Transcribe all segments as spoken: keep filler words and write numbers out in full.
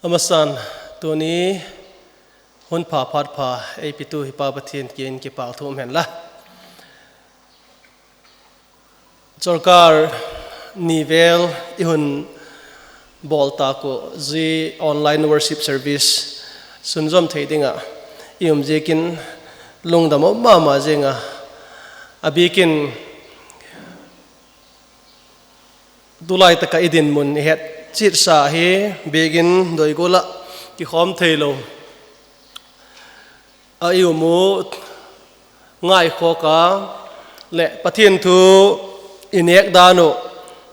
A masan, tuni hun pha phat pha ei pitu hi Pa Pathian kiang in kipâk thu um hen la. Sorkar ni vel i hun bawl tâk uh zia online worship service sunzawm thei ding ah i um ziakin lungdam um ma ma zing a, a biakin tulai tak ah i dinmun i het chiatsa hi biakin doi gual ah kikhawm theilo a i um u ngaikhawk a, leh Pathian thu i nêk dan uh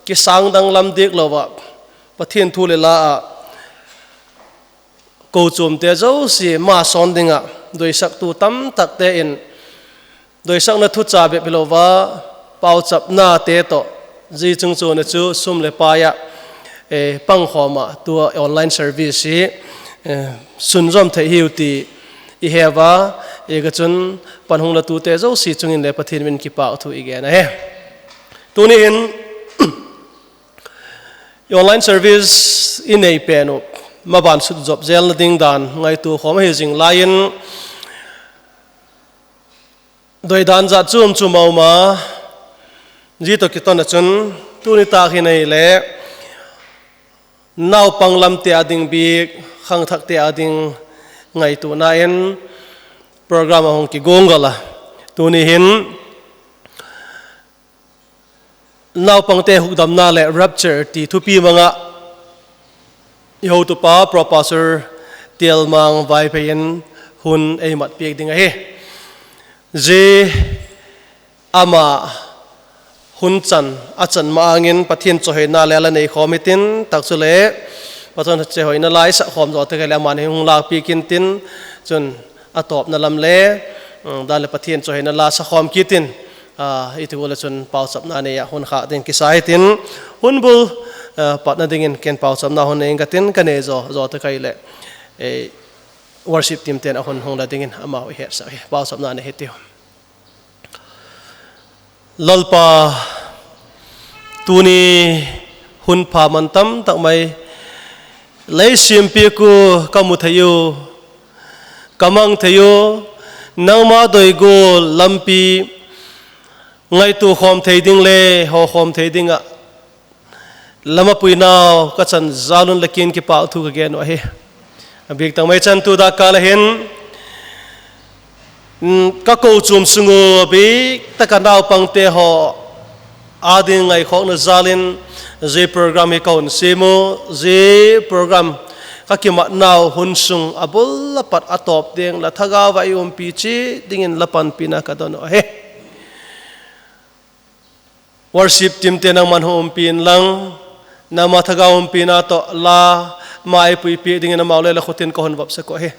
kisângdang lam diak lo ah, Pathian thu leh la ah kochuamte zosia ma sawn ding ah doisaktu tamtakte in doisakna thucha bep hilo a, pauchapnate tawh, zia chungchâng ah chu sum leh pai ah pangkhawm ah tua online service hi sunzawm thei hiu ti i he ua, ziaka chun pan hung latute zosia chung in le Pathian min kipâk thu i gen ahi. Tuni hin online service i nei pen uh maban sutzop zelna ding dan ngaitua khawm ahi zing lai in, doidan zat chuam chuam a um a, zia tawh kiton ah chun tuni tâk hin ahileh naupang lamte â ding bik, khangthakte â ding ngaituana in program a hung kiguanggal a, tuni hin naupangte hukdamna leh rapture ti thupi mang ah i hotupa Pro Pastor Tialmang Vaiphei in hun ei mat piak ding ahi. Zia ama hun chan a chan ma-âng in Pathian chawihoina le la neikhawm hitin, tak chule Pathian chawihoina la i sak khawm zaw tak ah leh ama'n hung lâkpiak intin, chun a tawpna lam le dan leh Pathian chawihoina la sak khawm kit in, i ti gual ah chun pauchapna nei ah hun khâk ding kisa hitin, hun bul patna dingin ken pauchapna hun nei ing ka tin, ka nei zaw zaw tak ah leh worship teamte'n a hun hung la dingin amau i hetsak hi, pauchapna nei hitiu. Lalpa, tuni hun pha man tam tak mai lei siampiak ua ka mu thei u, ka mang thei u, nangma doi gual lampi ngaitua khawm thei ding le haw khawm thei ding ah la mapuinau ka chan jal un la kiang in kipâk thu ka gen uh ahi. A bik tak mai chan tu dak kâl ah hin ka kochuam sung ua bik tak ah naupangte haw â ding ngaikhawkna jal in zia program hi ka hun siam u, zia program ka kimatnau hun sung a bul a pat a tawp ding la thagau ah ei umpi chiat dingin la panpina ka don uh ahi. Worship teamte nangma'n hun umpi inlang, nangma thagau umpina tawh la ma ei puipiak dingin amau le la khut in ka hun vopsak uh ahi.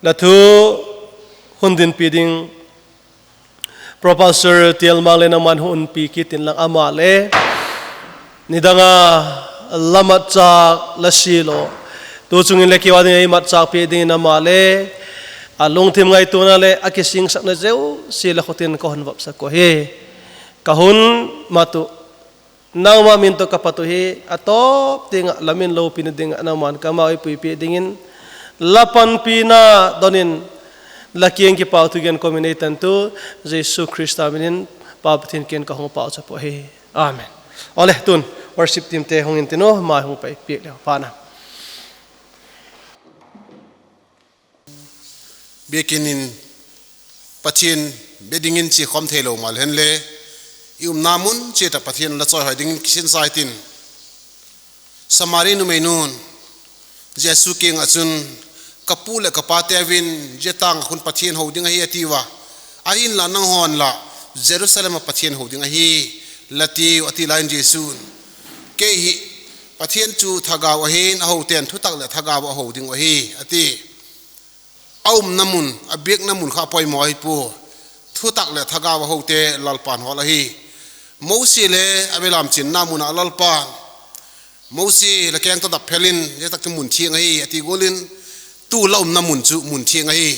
La thu hun dinpi ding Pro Pastor Tialmang le nangma'n hun umpi kit inlang ama le nidang a la matchâk la sial u, tu chung in le kei ua ding ei matchâk piak dingin ama le a lungthim ngaituana leh a kisingsakna zosia la khut in ka hun vopsak uh ahi. Ka hun mat uh nangma min tawh ka pat uh hi, a tawp tiang ah la min lopina ding ah nangma'n ka mau ei puipiak dingin la panpina don in la kiang in kipâk thu gen kawm in ei tantu Jesu Khrista min in Pa Pathian kiang in ka hung pauchap uh ahi. Amen. Awle, tun worship teamte hung intin u, mai hung paipiak leu pha na. Biakin in Pathian be dingin chia khawm theilo mal hen le, i umna mun chiat ah Pathian la chawihoi dingin kisinsa hitin. Samari numeinu'n Jesu kiang ah chun, Ka pu leh ka pate vin zia tâng ah khun Pathian ho ding ahi, a tiu a. Ahinla nanghaw'n lah Jerusalem ah Pathian ho ding ahi la tiu, a ti lai in Jesu'n, Kei hi Pathian chu thagau ahi'n, a hote'n thutak leh thagau ah ho ding uh ahi, a ti. A umna mun, a biakna mun kha poimaw ahi pua. Thutak leh thagau a hote Lalpa'n hawl ahi. Mosi le a belam chinna mun ah Lalpa'n, Mosi, la keng tawh dap phel in, zia tak chu mun thiang ahi, a ti gual in, tu la umna mun chu mun thiang ahi.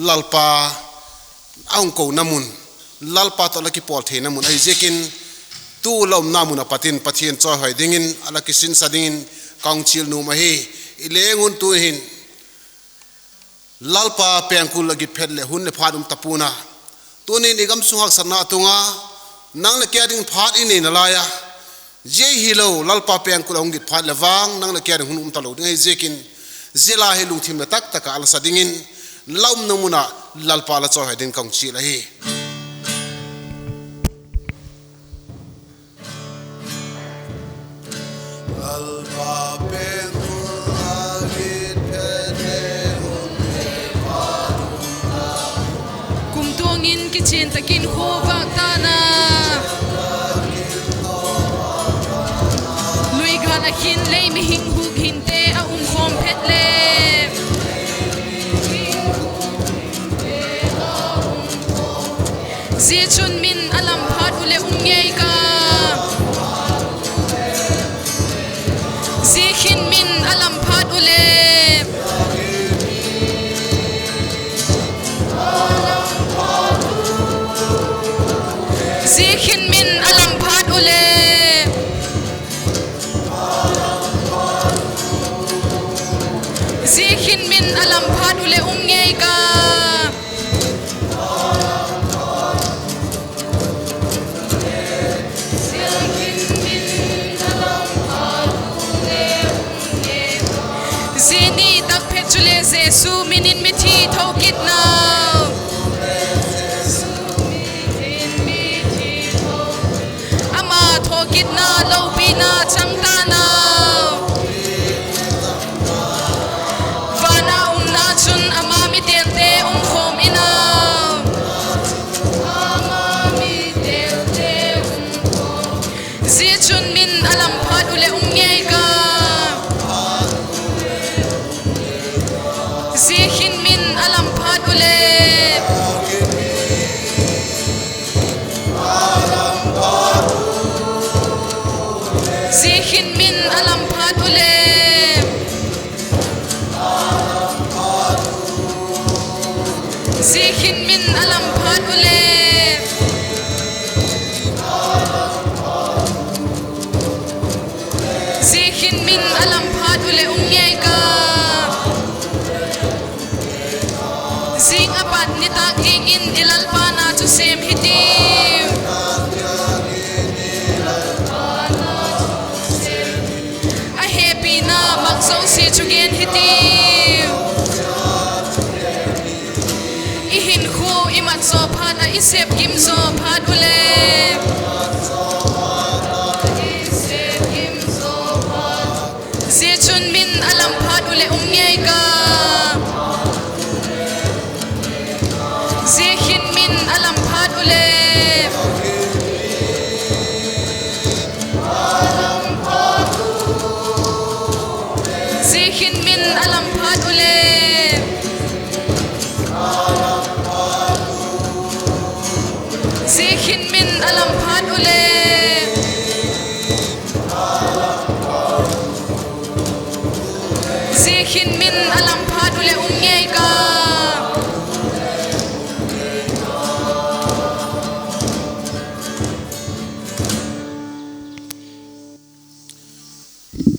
Lalpa a hung kona mun, Lalpa tawh la kipawl theina mun ahi ziakin, tu la umna mun ah pat in Pathian chawihoi dingin a la kisinsa dingin ka hung chial nuam ahi. i leng un tu hin Lalpa pengkul a git phet leh hun leh phat um ta pua'n a. Tuni'n i gam sung haksatna tung a, nang leh kei â ding phat i nei nalai a, zia hilo Lalpa pengkul a hung git phat leh vang nang leh kei â ding hun um talo ding ahi ziakin, zia la hi lungthim le tak tak ah la sa dingin, la umna mun ah Lalpa la chawihoi dingin ka hung chial ahi. Kumtuang in kichian tak in khua vâk ta'n a, luigâl ah hin lei mihing huk hinte a um khawm phet le, zia chun min a lam phat uh leh um ngei ka, zia hin min a lam phat uh le, zia hin min a lam phat uh le, zia hin min a lam phat uh leh um ngei ka, zia ni tak phet chule Jesu min in mithi tho kitnau, ama thokitna lopina chang ta'n a, van a umna chun ama mi têlte um khawm in a, zia chun min a lam phat uh leh um ngei ka, zia hin min a lam phat uh le, zia hin min a lam phat uh le, zia hin min a lam phat uh le, zia hin min a lam phat uh leh um ngei ka, zing a pat nitâk dingin i Lalpa na chu sêm hitiu, a hepina mak zosia chu gen hitiu, i hinkhua i mat zaw phat ah i sep gim zaw phat uh le, zia chun min a lam phat uh leh um ngei ka, zia hin min a lam phat uh le, zia hin min a lam phat uh le, zia hin min a lam phat uh le, zia hin min a lam phat uh leh um ngei ka.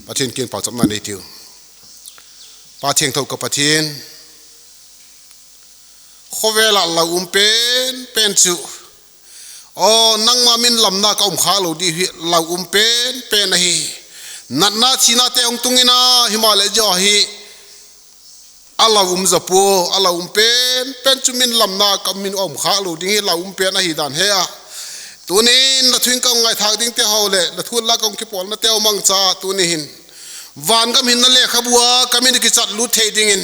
Pathian kiang pauchapna nei tiu. Pa thiangtho ka Pathian, khawvel ah lau um pen pen chu, aw nangma min lamna ka um khâk lo di hi lau um pen pen ahi. Natna thinate hung tung in a, himaleh zia hi a lau um zaw pua, a lau um pen pen chu min lamna ka min um khâk lo ding hi lau um pen ahi dan he a. Tuni'n la thu in ka hung ngaithâk dingte haw leh la thu la ka hung kipawlnateu mangcha tuni hin, van gam hinna lekhabu ah ka min kichat lût thei dingin,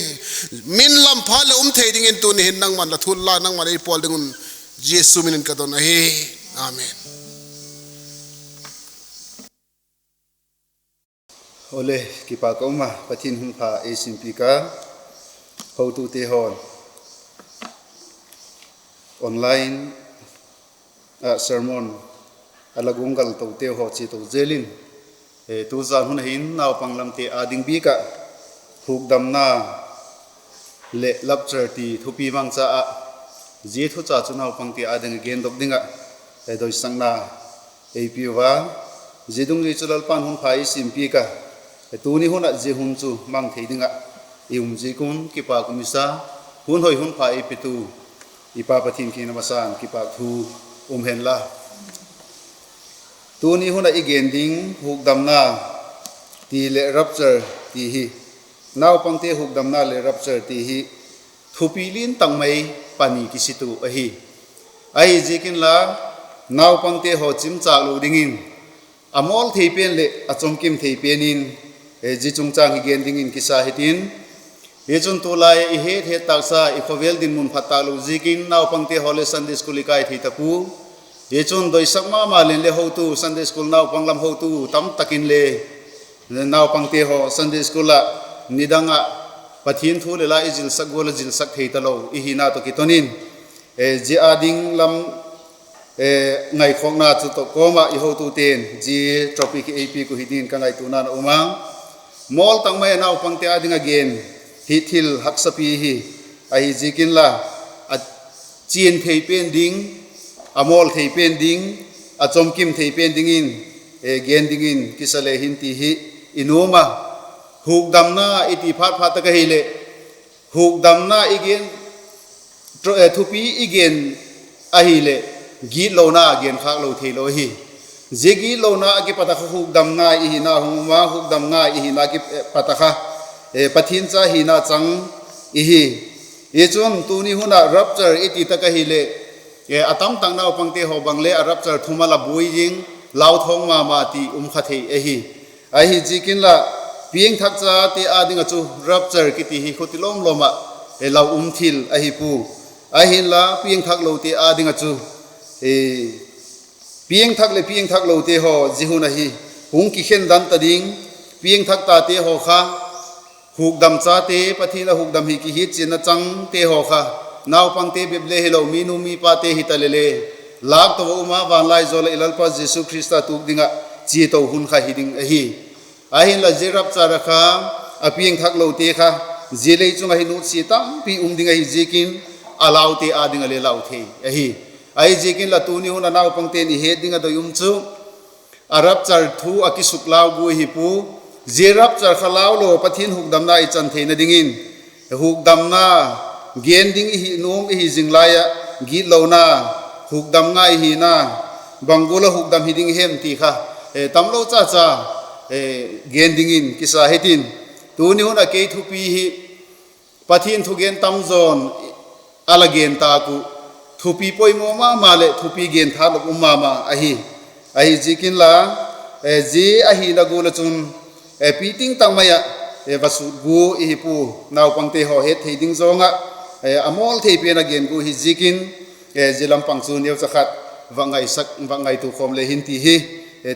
min lam phat leh um thei dingin tuni hin nangma'n la thu la nangma'n ei pawl ding un, Jesu min in ka don ahi. Amen. Awle, kipak a um a, Pathian hun pha ei simpiak a, hotute haw'n online ah sermon a la guang galtote haw chia to zel in, tu zan hun a hin naupang lamte â ding bik ah hukdamna leh rapture ti thupi mangcha ah, zia thucha chu naupangte â ding a gendok ding ah doisakna ei piu a. Zia dungzui chu Lalpa'n hun pha ei simpiak a, Tuni hun ah zia hun chu mang thei ding ah i um ziak un kipâk um i sa, hun hoi hun pha ei petu i Pa Pathian kiang in a masa'n kipâk thu um hen la. Tuni hun ah i gen ding hukdamna ti leh rapture ti hi, naupangte hukdamna leh rapture ti hi thupi lian tak mai pani kisiat uh ahi. Ahiziak inla, naupangte haw chimchâk lo dingin a mawl thei pen leh a chomkim thei pen in, zia chungchâng hi gen dingin kisa hitin. Hichun tulai ah i het het tâksa i khawvel dinmun phat tâk lo ziakin naupangte haw le Sunday school i kai thei ta pua. Hichun doisak ma ma leng le hotu, Sunday school naupang lam hotu tamtak inle naupangte haw Sunday school ah nidang ah Pathian thu leh la i zilsak gual a zilsak thei talo i hina tawh kiton in, zia â ding lam ngaikhawkna chu tawh kawm ah i hotute'n zia topic hi ei piak uh hi dingin ka ngaituana'n a um a. Mawl tak mai a naupangte â ding ah gen hi thil haksa pi hi. Ahiziak inla, a chian thei pen ding, a mawl thei pen ding, a chomkim thei pen dingin gen dingin kisa le hin ti hi i nuam a. Hukdamna i ti phat phat tak ahileh, hukdamna i gen, thupi i gen ahileh, gitlona genkhâk lo theilo ahi. Zia gitlona a kipat a kha hukdam ngai i hina hung um a, hukdam ngai i hina kipat a kha Pathian cha hina chang i hi. Hichun tuni hun ah rapture i ti tak ahileh, a tamtak naupangte haw bang le a rapture thu mal a buai ding, lau thawng ma ma ti um kha thei ahi. Ahiziak inla, piangthak chate â ding ah chu rapture kiti hi khuti lawm lawm ah lau um thil ahi pua. Ahinla piangthaklote â ding ah chu, piangthak leh piangthaklote haw zia hun ahi hung kikhen dan ta ding. Piangthak tate haw kha, hukdam chate, Pathian a hukdam hi kihiat chianna changte haw kha, naupangte bep le hilo, minu mipate hita leh le, lâk to a um a, vanlaizawl ah i Lalpa Jesu Khrista tuak ding ah chia to hun kha hi ding ahi. Ahinla zia rapture a kha, a piangthaklote kha, zia lei chung ah hi nutsia tampi um ding ahi ziakin, a laute â ding ah le lau thei ahi. Ahiziak inla tuni hun a naupangte'n i het ding a doi um chu, a rapture thu a kisuklau guai hi pua. Zia rapture kha lau lo Pathian hukdamna i chan theina dingin, hukdamna gen ding i hi nuam i hi zing lai ah, gitlona, hukdam ngai i hina, bang gual a hukdam hi ding hem ti kha tamlo cha cha gen dingin kisa hitin. Tuni hun ah kei thupi hi Pathian thugen tam zaw'n a la gen tâk uh, thupi poimaw ma ma leh thupi gen tha lo um ma ma ahi. Ahiziak inla, zia ahina gual ah chun, piting tak mai ah va sut gua i hi pua. Naupangte haw het thei ding zawng ah, a mawl thei pen a gen gua hi ziakin, zia lam pang chu neucha khat vak ngaitua khawm le hin ti hi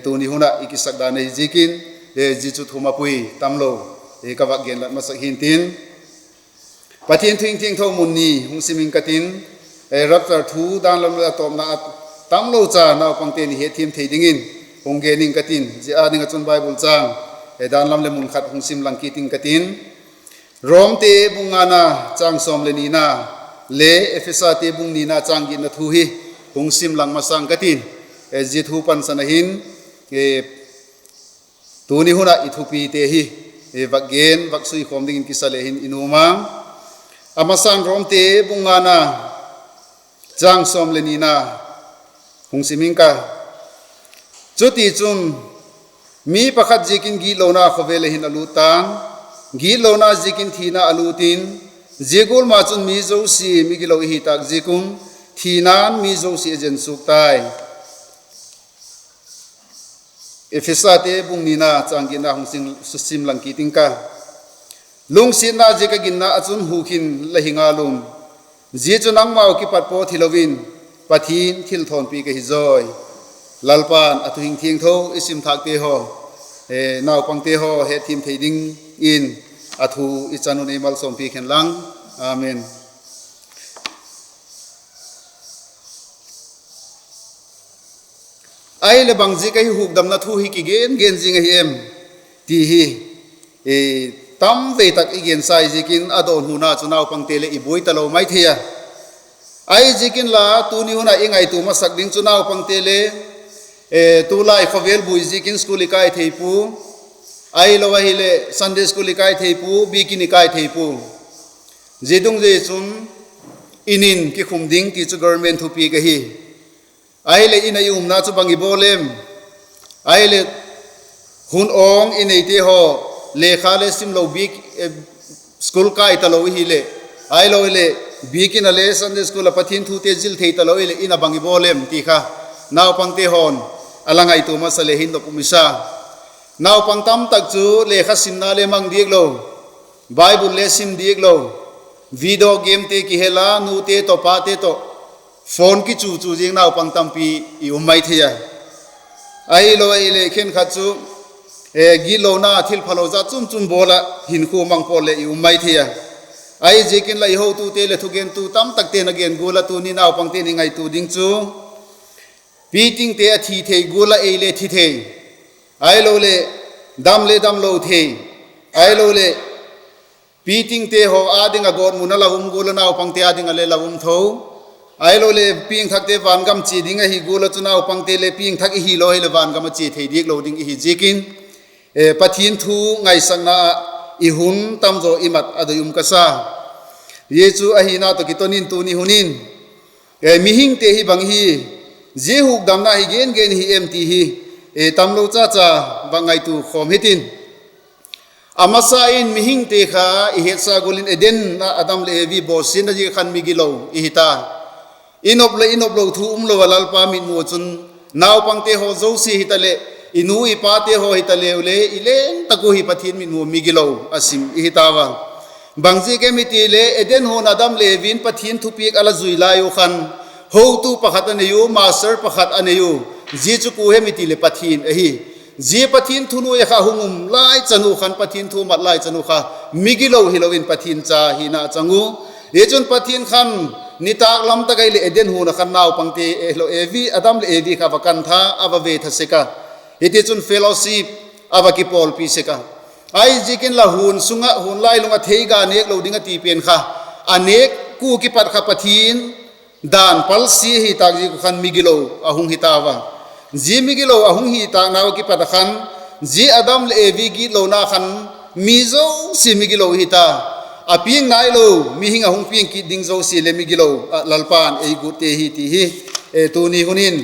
tuni hun ah i kisak dan ahi ziakin, zia chu thu mapui tamlo ka vak genlat masak hintin. Pathian thu thiangtho mun ni hung sim ing ka tin, rapture thu dan lam leh a tawpna ah tamlo cha naupangte'n i hetthiam thei dingin hung gen ing ka tin. Zia â ding ah chun Bible châng dan lam leh mun khat hung sim lang kit ing ka tin. Romte bung ngana châng sawm leh nina le Ephesate bung nina châng giatna thu hi hung sim lang masang ka tin, zia thu pansan ah hin tuni hun ah i thupite hi vak gen vak sui khawm dingin kisa le hin i nuam a. A masang Romte bung ngana châng sawm leh nina hung sim ing ka. Chutichun, mi pakhat ziakin gitlona khawvel ah hin a lût ta'n, gitlona ziakin thina a lût in, zia gual ma chun mi zosia migilo i hi tâk ziak un, thina'n mi zosia a zen suak tai. Ephesate bung nina châng giatna hung sim lang kit ing ka. Lungsiatna ziak ah ginna ah chun hukhin la hi ngal un. Zia chu nangmau kipat pawt hilo in, Pathian thilthawnpi ka hi zawi. Lalpa'n a thu hing thiangtho i sim thâkte haw, naupangte haw hetthiam thei dingin a thu i chan un ei malsawmpiak hen lang. Amen. Ahileh bang ziak a hi hukdamna thu hi kigen gen zing ahi em? ti hi tamvei tak i gensa i ziakin a dawnhuna chu naupangte leh i buai talo mai thei a. Ahiziakin la tuni hun ah i ngaitua masak ding chu naupangte le tulai khawvel buai ziakin school i kai thei pua. Ahilo ahileh Sunday school i kai thei pua, biakin i kai thei pua. Zia dungzui chun in in kikhum ding ti chu government thupiak ahi. Ahileh in a i umna chu bang i bawl em? Ahileh hun awng i neite haw, lekha le simlo, biak, school kai talo i hileh, ahilo hileh biakin a le Sunday school ah Pathian thute zil thei talo i leh in a bang i bawl em ti kha naupangte haw'n a la ngaitua masa leh hin nop um i sa. Naupang tamtak chu lekha simna le mang diak lo, Bible le sim diak lo, video gamete kihel a, nute tawh pate tawh phone kichu chu ziang naupang tampi i um mai thei a. Ahilo ahileh khenkhat chu gitlona thilphalo zat chum chum bawl ah hinkhua mang pawl leh i um mai thei a. Ahiziakin la i hotute leh thugentu tamtakte'n a gen gual ah tuni naupangte'n i ngaitua ding chu, pitingte a thi thei gual ah ei le thi thei, ahiloleh dam le damlo thei, ahiloleh pitingte haw â ding ah gawtmun a la um gual ah naupangte â ding ah le la um tho, ahiloleh piangthakte vangam chia ding ahi gual ah chu naupangte le piangthak i hilo hileh vangam a chia thei diak lo ding i hi ziakin, Pathian thu ngaisakna ah i hun tamzaw i mat a doi um ka sa. Zia chu ahina tawh kiton in tuni hun in mihingte hi bang hi, zia hukdamna hi gen gen hi em ti hi tamlo chacha va ngaitua khawm hitin. A masa in mihingte kha i hetsa gual in Eden ah Adam leh Evi bawsiatna ziak khan migilo i hi ta. I nop leh i nop lo thu umlo ah Lalpa mitmu ah chun naupangte haw zosia hitaleh, i nu i pate haw hitaleu le i leng tak ua hi Pathian mitmu ah migilo a sim i hi tau a. Bangziak em i ti le Eden huan Adam leh Evi in Pathian thupiak a la zui lai u khan hotu pakhat a nei u, master pakhat a nei u. Zia chu kua hem i ti leh Pathian ahi. Zia Pathian thunuai ah kha hung um lai chan u khan, Pathian thu mat lai chan u kha migilo hilo in Pathian cha hina a chang u. Hi chun Pathian khan nitâk lam tak ah i leh Eden huan ah khan naupangte, hilo Evi, Adam leh Evi kha va kan tha, a va ve tha sek a. Hitichun fellowship a va kipawlpi sek a. Ahiziakin la huan sung ah huan lailung ah theiga nêk lo ding a ti pen kha, a nêk ua kipat kha Pathian dan palsia hi tâk ziak uh khan migilo a hung hi tau a. Zia migilo a hung hi tâknau ah kipat ah khan, zia Adam leh Evi gitlona khan mi zosia migilo hi ta. A piang nailo, mihing a hung piang kit ding zosia le migilo ah Lalpa'n ei guatte hi ti hi tuni hun in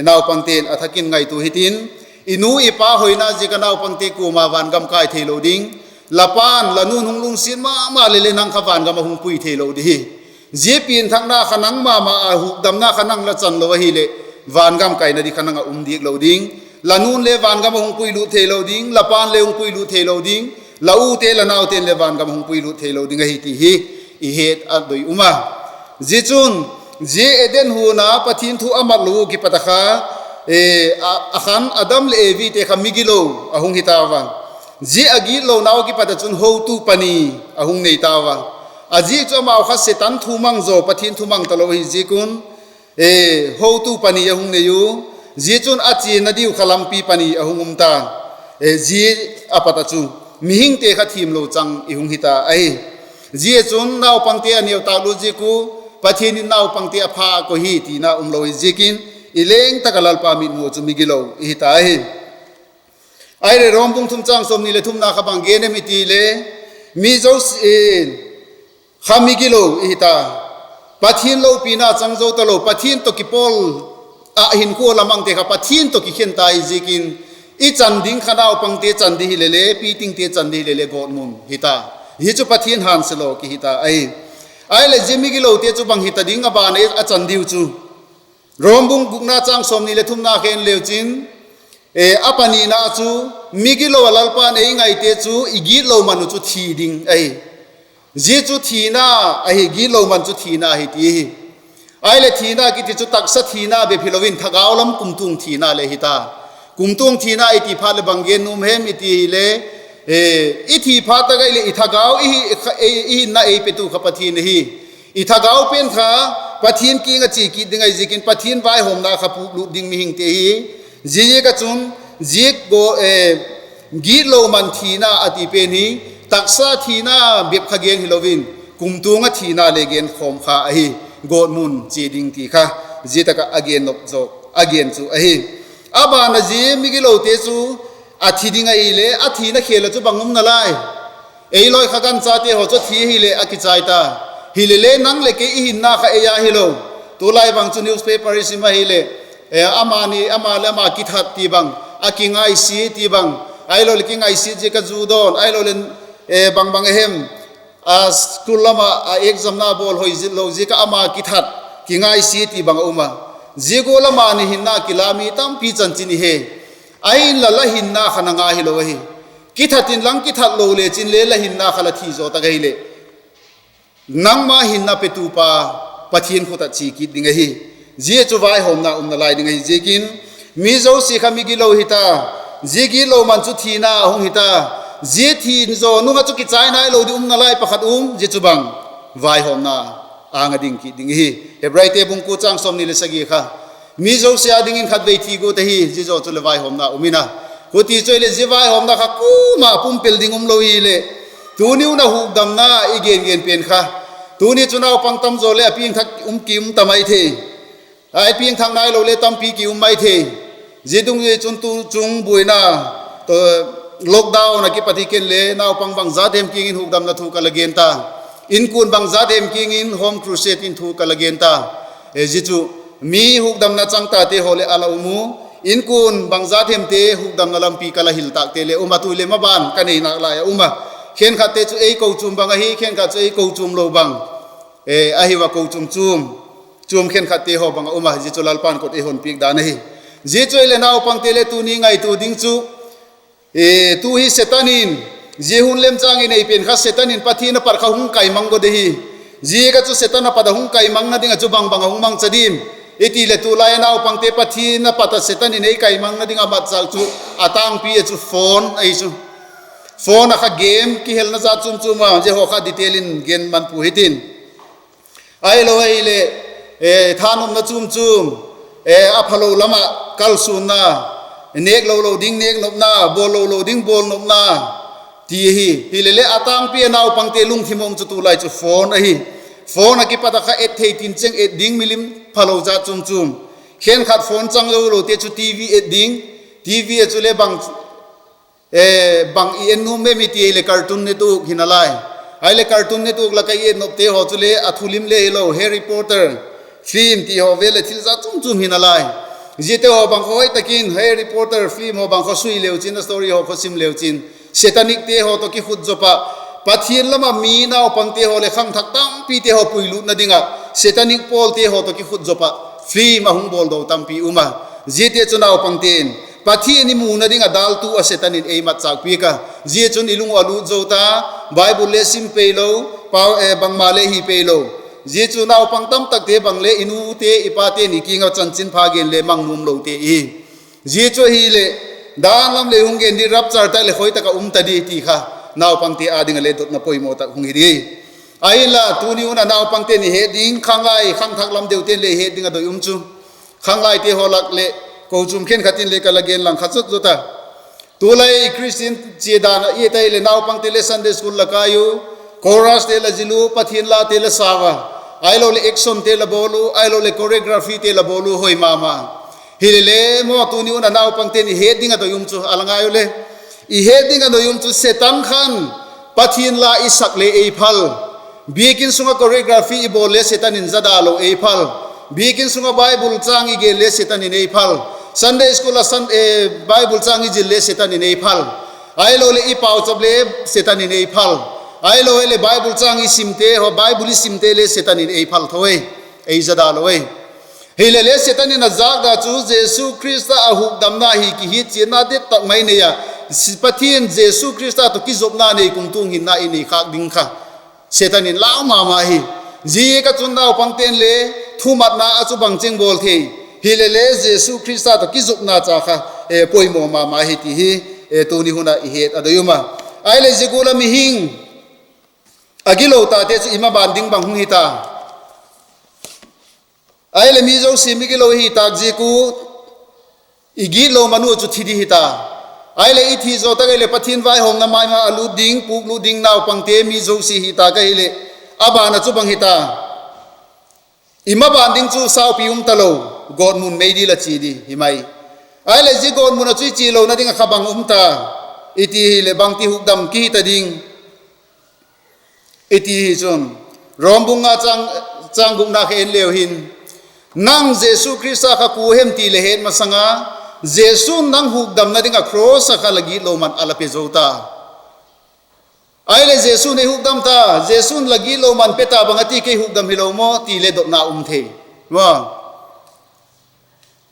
naupangte'n a thak in ngaitua hitin. I nu i pa hoina ziak ah naupangte kuama vangam kai theilo ding, la pa'n la nu'n hung lungsiat ma ma leh le nang kha vangam ah hung pui theilo ding hi. Zia pianthakna kha nang ma ma a, hukdamna kha nang la chan lo ahileh, vangam kaina ding kha nang ah um diak lo ding. La nu'n le vangam ah hung puilut theilo ding, la pa'n le hung puilut theilo ding, la ute la naute'n le vangam ah hung puilut theilo ding ahi ti hi i het a doi um a. Zia chun, zia Eden huan a Pathian thu a mat lo ua kipat ah kha, a khan Adam leh Evite kha migilo a hung hi tau a. Zia a gitlonau ah kipat ah chun hotu pani a hung nei tau a. A ziak chu amau kha Setan thumang zaw, Pathian thumang talo ahi ziak un, hotu pani a hung nei u. Zia chun a chiana diu kha lampi pani a hung um ta. Zia a pat ah chu mihingte kha thiamlo chang i hung hi ta ahi. Zia chun naupangte a neu tâk lut ziak u, Pathian in naupangte a pha a koi hi tina umlo hi ziakin, i leng tak ah Lalpa mitmu chu migilo i hi ta ahi. Ahileh Rom bung thum chang sawmni leh thumna kha bang gen em i ti le, mi zosia kha migilo i hi ta. Pathian lopina chang zo talo, Pathian tawh kipawl ah hinkhua la mangte kha Pathian tawh kikhen ta hi ziakin, i chan ding kha naupangte chan ding hileh le, pitingte chan ding hileh le gawtmun hi ta. Hi chu Pathian hânsia lo kihi ta ahi. Ahileh zia migilote chu bang hi ta ding a ban a chan diu chu, Rom bung gukna chang sawmni leh thumna kha en leu chin, a panina chu, migilo ah Lalpa'n ei ngaite chu i gitlo man uh chu thi ding ahi. Zia chu thina ahi, gitlo man chu thina ahi ti hi. Ahileh thina kiti chu taksa thina bep hilo in thagau lam kumtuang thina le hi ta. Kumtuang thina i ti phat leh bang gen nuam hem i ti hile, i thi phat tak ahileh i thagau, i hinna ei petu kha Pathian ahi. I thagau pen kha Pathian kiang ah chia kit ding ahi ziakin Pathian vaihawmna kha pûk lut ding mihingte hi. Ziaziak ah chun, zia gitlo man thina a ti pen hi, taksa thina bep kha gen hilo in, kumtuang ah thina le genkhawm kha ahi, gawtmun chia ding ti kha, zia tak ah a gen nop zaw, a gen chu ahi. A ban ah zia migilote chu, A thi ding ahileh a thina khêl ah chu bang um nalai? Ei lawi kha ganchate haw chu thi ahileh a kichai ta. Hilele nang leh kei i hinna kha ei a hilo. Tulai bang chu newspaper i sim ahileh, amani ama leh ama kithat ti bang, a kingaisia ti bang, ahiloleh kingaisia ziak a zu dawn, ahiloleh bangbang a hem, a school lam ah a examna bawl hoi zit lo ziak ah ama kithat, kingaisia ti bang a um a. Zia gual amani hinna kila mi tampi chanchin i he. Ahinla la hinna kha na ngai hilo ahi. Kithat inla, kithat lo lechin le la hinna kha la thi zaw tak ahileh, nangma hinna petupa Pathian khut ah chia kit ding ahi. Zia chu vaihawmna um nalai ding ahi ziakin, mi zosia kha mi gitlo hita. Zia gitlo man chu thina a hung hita. Zia thi zaw nung ah chu kichai nailo ding um nalai pakhat um, zia chu bang, vaihawmna âng a ding kit ding ahi. Hebraite bung kua châng sawmni leh sagi kha, mi zosia â dingin khatvei thi guat ahi, zia zaw chuleh vaihawmna um in a. Huti chu ahileh zia vaihawmna kha kuama pumpel ding umlo hileh, tuni un a hukdamna i gen gen pen kha, tuni chu naupang tam zaw leh a piangthak um ki um ta mai thei. Ai piangthak nailo le tampi ki um mai thei. Zia dungzui chun tu chung buaina, lockdown a kipat hi ken le naupang bangzat hem kiang in hukdamna thu ka la gen ta. Inkuan bangzat hem kiang in home crusade in thu ka la gen ta. Zia chu mi hukdamna chang tate haw leh a la um u. Inkuan bangzat hemte hukdamna lampi ka la hil tâkte le um a, tu leh maban ka nei nâk lai a um a. Khenkhatte chu ei kochuam bang ahi, khenkhat chu ei kochuam lo bang ahi a, kochuam chuam, chuam khenkhatte haw bang a um a, zia chu Lalpa'n kot ei hon piak dan ahi. Zia chu ahileh naupangte le tuni ngaitua ding chu, tu hi Setan in, zia hun lemchâng i nei pen kha Setan in Pathian a pat kha hung kaimang go de hi. Zia kha chu Setan a pat a hung kaimangna ding ah chu bangbang a hung mangcha diam i ti leh, tulai a naupangte Pathian a pat ah Setan in ei kaimangna ding a matchâk chu, a tângpi ah chu phone ahi chu. Phone ah kha game kihelna zat chuam chuam a, zia haw kha detail in gen man pua hitin. Ahilo ahileh, thanopna chuam chuam, a phalo lam ah kalsuanna, nêk lo lo ding nêknopna, bawl lo lo ding bawlnopna, ti ahi. Hilele a tângpi a naupangte lungthim um chu tulai chu phone ahi. Phone ah kipat ah kha et thei tin cheng et ding, milim phalo zat chuam chuam. Khenkhat phone chang lo lote chu TV et ding, TV ah chule bang bang i en nuam em i ti ahileh Cartoon Network hi nalai. Ahileh Cartoon Network lak ah i en nopte haw chule a thulim le hilo Harry Potter film ti haw vel leh thil zat chuam chuam hi nalai. Ziate haw bang kha hoi tak in Harry Potter film haw bang kha sui leu chin, a story haw kha sim leu chin, Satanicte haw tawh kikhut zawp ah, Pathian lam ah mi naupangte haw leh khangthak tampite haw puilutna ding ah Satanic pawlte haw tawh kikhut zawp ah film a hung bawldo tampi um a. Ziate chu naupangte'n Pathian i muna ding ah dâltu a Satan in ei matchâk piak a. Zia chun i lung uh a lût zo ta, Bible le sim pei lo, bangma le hi pei lo. Zia chu naupang tamtakte bang le i nute i pate ni kiang ah chanchinpha gen le mang nuam lote i. Zia chu ahileh, dan lam le hung gen di, rapture tak leh khoi tak ah um ta di ti kha, naupangte â ding ah le dotna poimaw tak hung hi di. Ahinla tuni un a naupangte'n i het ding, khanglai khangthak lam deute'n le i het ding a doi um chu, khanglaite haw lak leh kochuam khenkhat in le ka la gen lang kha zot zot a. Tulai Christian chia dan ah i et ahileh naupangte le Sunday school la kai u, chorus te la zil u, Pathian late la sau a, ahiloleh action te la bawl u, ahiloleh choreography te la bawl u, hoi ma ma. Hilele maw, tuni un a naupangte'n i het ding a doi um chu a la ngai u le, i het ding a doi um chu Satan khan Pathian la i sak le ei phal. Biakin sung ah choreography i bawl le Satan in zada lo ei phal. Biakin sung ah Bible châng i gen le Satan in ei phal. Sunday school ah Bible châng i zil le Satan in ei phal. Ahiloleh i pauchap le Satan in ei phal. Ahilo ahileh Bible châng i simte haw, Bible i simte le Satan in ei phal tho e, ei zada lo e. Hilele Satan in a zâkda chu Jesu Khrista a hukdamna hi kihiatchianna det tak mai nei a, Pathian Jesu Khrista tawh kizopna nei kumtuang hinna i nei khâk ding kha Satan in lau ma ma hi. Ziak a chun naupangte'n le thumatna ah chu bang cheng bawl thei, hilele Jesu Khrista tawh kizopna cha kha poimaw ma ma hi ti hi tuni hun ah i het a doi um a. Ahileh zia gual a mihing a gilo tate chu i maban ding bang hung hi ta? Ahileh mi zosia mi gilo hi tâk ziak u, i gitlo man u chu thi di hi ta. Ahileh i thi zaw tak ahileh Pathian vaihawmna mai ma a lût ding, pûk lût ding naupangte mi zosia hi tâk ahileh, a ban ah chu bang hi ta? I maban ding chu saupi um talo, gawtmun mei dil a chia di hi mai. Ahileh zia gawtmun ah chu i chia lona ding ah kha bang um ta i ti hileh, bangti hukdam kihi ta ding i ti hi chun, Rom bung nga chang, chang gukna kha en leu hin, nang Jesu Khrista kha kua hem ti le het masang a, Jesu'n nang hukdamna ding ah cross ah kha la gitlo man a la pe zo ta. Ahileh Jesu'n ei hukdam ta, Jesu'n la gitlo man pe ta, bang a ti kei hukdam hilo maw ti le dotna um thei.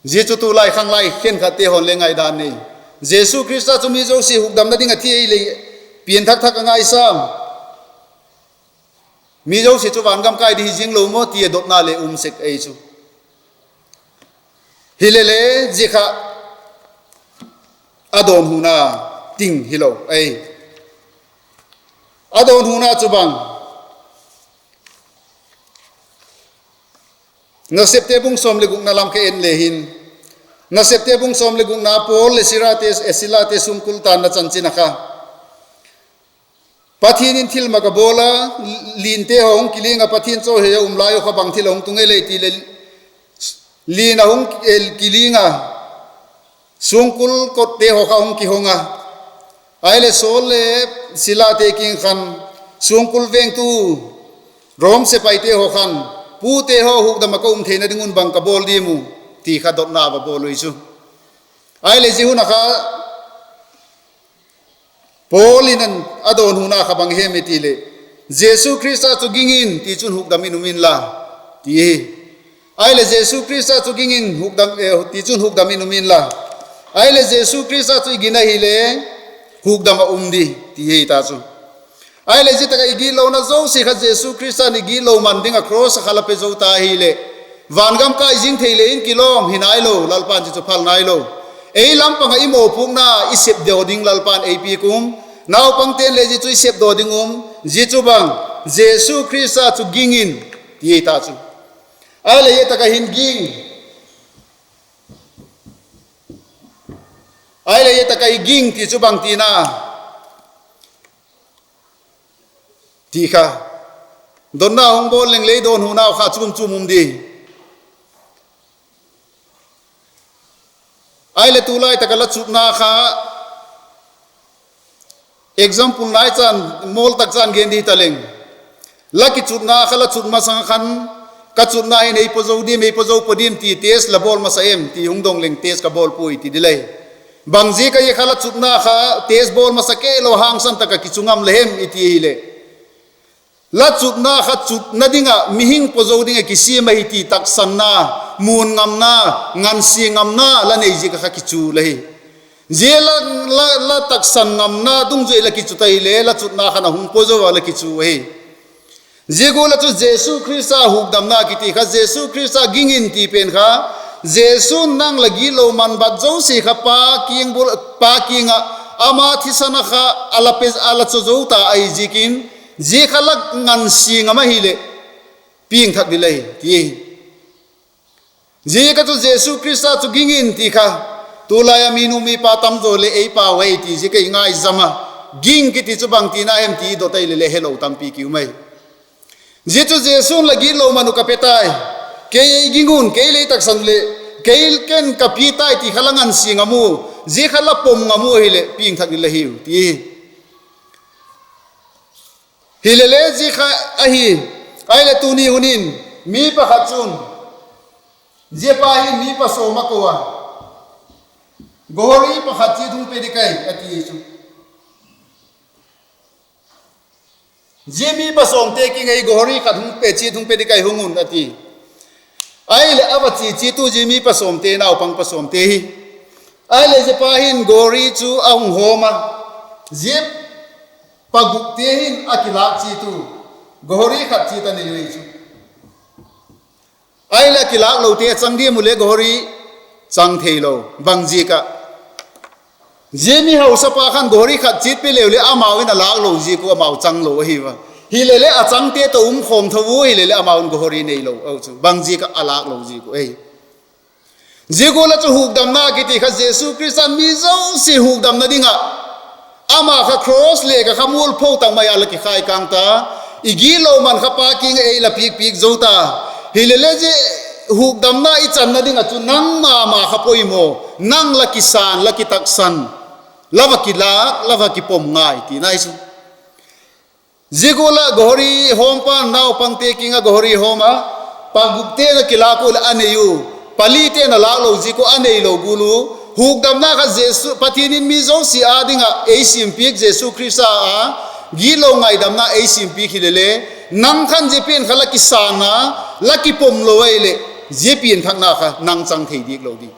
Zia chu tulai khanglai khenkhatte haw'n le ngaidan nei. Jesu Khrista chu mi zosia hukdamna ding a thi ahileh, pianthak thak a ngaisam, mi zosia chu vangam kai ding hi zing lo maw ti a dotna le um sek ei chu. Hilele, zia kha a dawnhuna ting hilo ei. A dawnhuna chu bang? Nasepte bung sawm le gukna lam kha en le hin, Nasepte bung sawm le gukna Paul leh Silate, Silate sungkul tanna chanchin ah kha, Pathian in thilmak a bawl a, linte haw hung kiling a, Pathian chawihoi a um lai uh kha bang thil a hung tung ei lei ti leh, lin a hung kiling a, sungkul kotte haw kha hung kihong a. Ahileh Saul le Silate kiang khan, sungkul vengtu Rom sepaite haw khan, pute haw, hukdam ah ka um theina ding un bang ka bawl diam u, ti kha dotna va bawl ui chu. Ahileh zia hun ah kha Paul in a dawnhuna kha bang hem i ti leh, Jesu Khrista chu ging in, tichun hukdam in um inla, ti hi. Ahileh Jesu Khrista chu ging in, tichun hukdam in um inla, ahileh Jesu Khrista chu i gin ahile, hukdam ah um di, ti hi ta chu. Ahileh zia tak ah i gitlona zosia kha Jesu Khrista'n i gitlo man ding ah cross ah kha la pe zo ta hileh, vangam kai zing thei le in kilawm hi nailo, Lalpa'n zia chu phal nailo. Ei lam pang ah i mawpuakna i sepdaw ding Lalpa'n ei piak um, naupangte'n le zia chu i sepdaw ding um, zia chu bang, Jesu Khrista chu ging in, ti hi ta chu. Ahileh zia tak ah hin ging, ahileh zia tak ah i ging ti chu bang tina, ti kha. Dotna hung bawl leng lei dawnhunau kha chuam chuam um di. Ahileh tulai tak ah la chutna kha, example nai chan, mawl tak chan gen di ta leng, la kichutna kha la chut masang khan, ka chutna hin ei paw zo diam, ei paw zo paw diam ti test la bawl masa em ti hung dong leng, test ka bawl puai ti di lei. Bangziak a zia kha la chutna kha test bawl masa kei lo, hangsan tak ah kichu ngam la hem i ti hileh, la chutna kha chutna ding ah mihing paw zo ding ah kisiam ahi ti taksanna, muan ngamna, ngansia ngamna la nei ziak ah kha kichu la hi. Zia la, la, la taksan ngamna dungzui la kichu ta hile la chutna khan a hung paw zo a la kichu ahi. Zia gual ah chu Jesu Khrista hukdamna kiti kha, Jesu Khrista ging in ti pen kha, Jesu'n nang la gitlo man bat zosia kha Pa kiang bul, Pa kiang ah ama thisan ah kha a la pe, a la chaw zo ta ahi ziakin, zia kha la ngansia ngam ahileh, piangthak di la hi ti. Ziak ah chu Jesu Khrista chu ging in ti kha, tulai ah minu mipa tam zaw leh ei pau ahi ti ziak ah i ngaizam a, ging kiti chu bang tina hem ti i dot ahileh le helo tampi ki um ahi. Zia chu Jesu'n la gitlo man uh ka pe tai, kei ei ging un, kei lei taksan leh, kei ken ka pi tai ti kha la ngansia ngam u, zia kha la pom ngam u ahileh piangthak di la hiu ti. Hilele zia kha ahi, ahileh tuni hun in, mi pakhat chun, zia pa hin mi pa sawm a ko a, gohori pakhat chiat hung pe ding kai a ti chu. Zia mi pa sawmte kiang ah gohori khat hung pe, chiat hung pe ding kai, hung un a ti. Ahileh a va chia chiat u zia mi pa sawmte, naupang pa sawmte hi. Ahileh zia pa hin gohori chu a hung hawm a, zia pa gukte hin a kilâk chiat u, gohori khat chiat a nei ui chu. Ahileh a kilâklote a chang diam u le gohori chang theilo, bangziak ah? Zia mi hausapa khan gohori khat chiat pe leu leh amau in a lâklo ziak u amau changlo ahi a. Hilele a changte tawh um khawm tho u, hilele amau in gohori neilo a chu, bangziak ah? A lâklo ziak u ahi. Zia gual ah chu hukdamna kiti kha Jesu Khrista'n mi zosia hukdamna ding ah ama kha cross lek ah kha mualpho tak mai a la kikhai kâng ta, i gitlo man kha Pa kiang ah ei la piak piak zo ta. Hilele zia hukdamna i channa ding ah chu nang ma ma kha poimaw, nang la kisan, la kitaksan, la va kilâk, la va kipom ngai tina hi chu. Zia gual ah gohori hawm pan naupangte kiang ah gohori hawm a, pagupte'n a kilâk ua leh a nei u, palite'n a lâk lo ziak ua a neilo gual u, hukdamna kha Jesu, Pathian in mi zosia â ding ah ei siampiak Jesu Khrista a, gitlo ngaidamna ei siampiak hile le, nang khan zia pen kha la kisan a, la kipom lo ahileh, zia pianthakna kha nang chang thei diak lo ding.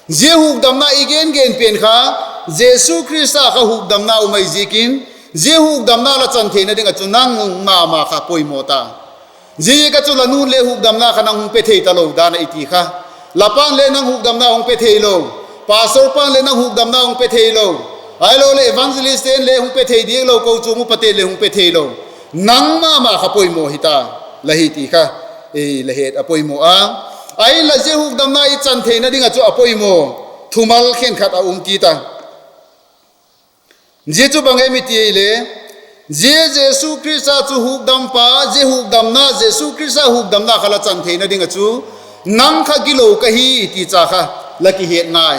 Zia hukdamna i gen gen pen kha, Jesu Khrista kha hukdamna um ahi ziakin, zia hukdamna la chan theina ding ah chu nang ma ma kha poimaw ta. Ziaziak ah chu la nu'n le hukdamna kha nang hung pe thei talo dan ah i ti kha, la pa'n le nang hukdamna hung pe theilo, pastor pa'n le nang hukdamna hung pe theilo, ahiloleh evangelist te'n le hung pe thei diak lo, kochuam upate'n le hung pe theilo, nang ma ma kha poimaw hi ta, la hi ti kha, ei la het a poimaw a. Ahinla zia hukdamna i chan theina ding ah chu a poimaw thumal khenkhat a um kit a. Zia chu bang em i ti ahile, zia Jesu Khrista chu hukdampa, zia hukdamna, Jesu Khrista hukdamna kha la chan theina ding ah chu, nang kha gilo ka hi ti cha kha la kihet ngai.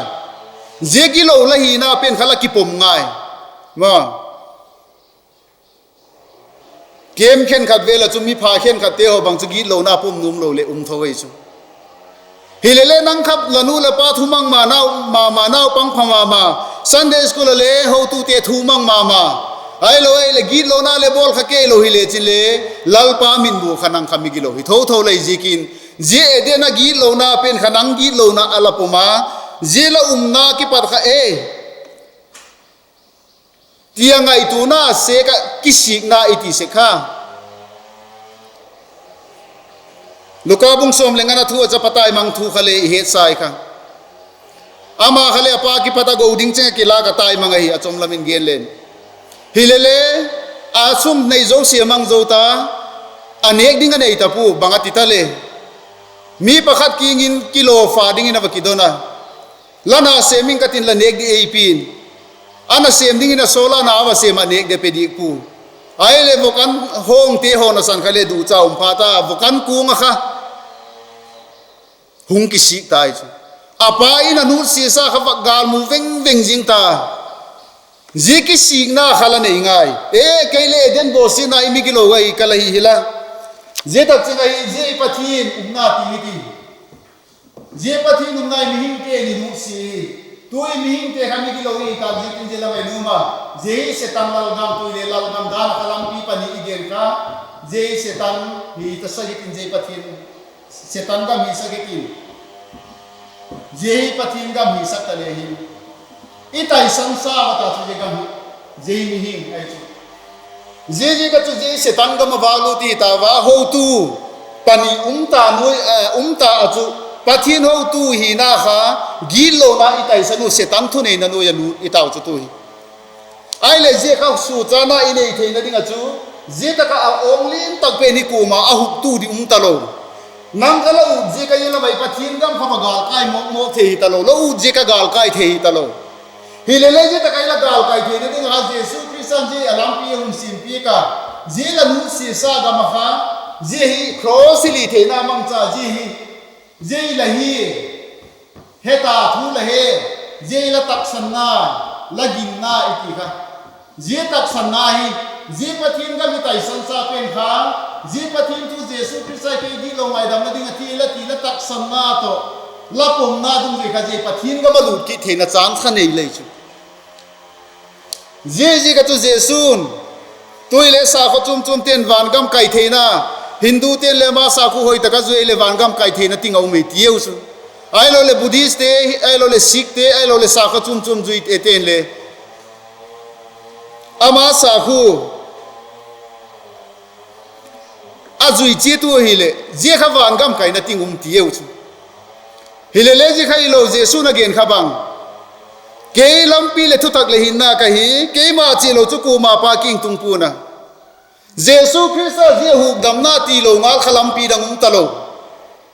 Zia gilo la hina pen kha la kipom ngai. Ma Camp khenkhat vel ah chu mi pha khenkhatte haw bang chu gitlona pom nuam lo leh um tho ei chu. Hilele nang kha la nu la pa thumang ma ma, naupang pha ma ma, Sunday school ah le hotute thumang ma ma, ahilo ahileh gitlona le bawl kha kei lo hile chin le, Lalpa min bua kha nang kha mi gilo hi tho tho lei ziakin, zia Eden a gitlona pen kha nang gitlona a la pom a, zia la umna kipat kha e tia ngaituana sek ah kisikna i ti sek kha. Luka bung sawm le ngana thu ah chapa taimang thu kha le i hetsai kha. Ama kha le a pa kipat a go ding cheng ah kilâk a taimang ahi, a chom lam in gen leng. Hilele, a sum nei zosia mang zo ta, a nêk ding a nei ta pua, bang a ti ta le, mi pakhat kiang in kilawpa dingin a va kidon a, la na sêm ing ka tin, la nêk di ei pia'n. A na sêm dingin a sawl a, na a va sêm ah nêk di pe diak pua. Ahileh vakan hawngte haw nasan kha le ducha um phat a, vakan kuang ah kha hung kisik tai chu. A pa in a nutsiasa kha va gâl mu veng veng zing ta. Zia kisikna kha la nei ngai. E, kei le Eden bawsiatna i mi gilo ahi ka la hi hi la. Zia tak cheng ahi, zia i Pathian umna ti hi ti. Zia Pathian umna i mihingte ni nutsia hi. Tu i mihingte kha mi gilo i tak ziakin zia la mai nuam a. Zia hi Setan lalgam, tu i le lalgam dan a kha lampi pani i gen kha. Zia hi Setan hi ta sa hitin zia Pathian, Setan gam hi sa hitin. Zia hi Pathian gam hi sak ta le hin, i taisan sa a ta chu zia gam hi, zia hi mihing ahi chu. Ziaziak a chu zia Setan gam a vâk lut i ta va, hotu pani um ta nuai, eh, um ta a chu, Pathian hotu hina kha, gitlona i taisan u Setan thuneina nuai a lut i tau chu tu hi. Ahileh zia kha suchâna i nei theina ding ah chu, zia tak ah a awng lian tak pen hi kuama a huktu ding um talo. Nang kha la ut ziak a i la mai Pathian gam kha va gâlkai mawk mawk thei hi talo, la ut ziak a gâlkai thei hi talo. Hilele zia tak ah i la gâlkai theina ding ah Jesu Khrista'n zia a lampi a hun siampiak a, zia la nutsiasa gam ah kha, zia hi cross hi li theina mangcha zia hi, zia hi la hi, heta thu la he, zia hi la taksanna, la ginna i ti kha. Zia taksanna hi, zia Pathian gam i taisan sa pen kha, zia Pathian thu Jesu Khrista kei gitlona ngaidamna ding a thi la ti la taksanna tawh, la pomna dungzui kha zia Pathian gam a lut kit theina chance kha nei lei chu. Ziaziak a chu Jesu'n, tu i le sakhaw chuam chuamte'n van gam kai theina, Hindute'n le ama sakhaw hoi tak a zui leh van gam kai theina ting a um ei tiu chu. Ahiloleh Buddhistte, ahiloleh Sikhte, ahiloleh sakhaw chuam chuam zuite'n le ama sakhaw a zui chiat u hileh zia kha van gam kaina ting um tiu chu. Hilele zia kha hilo, Jesu'n a gen kha bang, kei lampi leh thutak leh hinna ka hi, keima chia lo chu kuama Pa kiang tung pua'n a. Jesu Khrista zia hukdamna tilo ngal kha lampi dang um talo.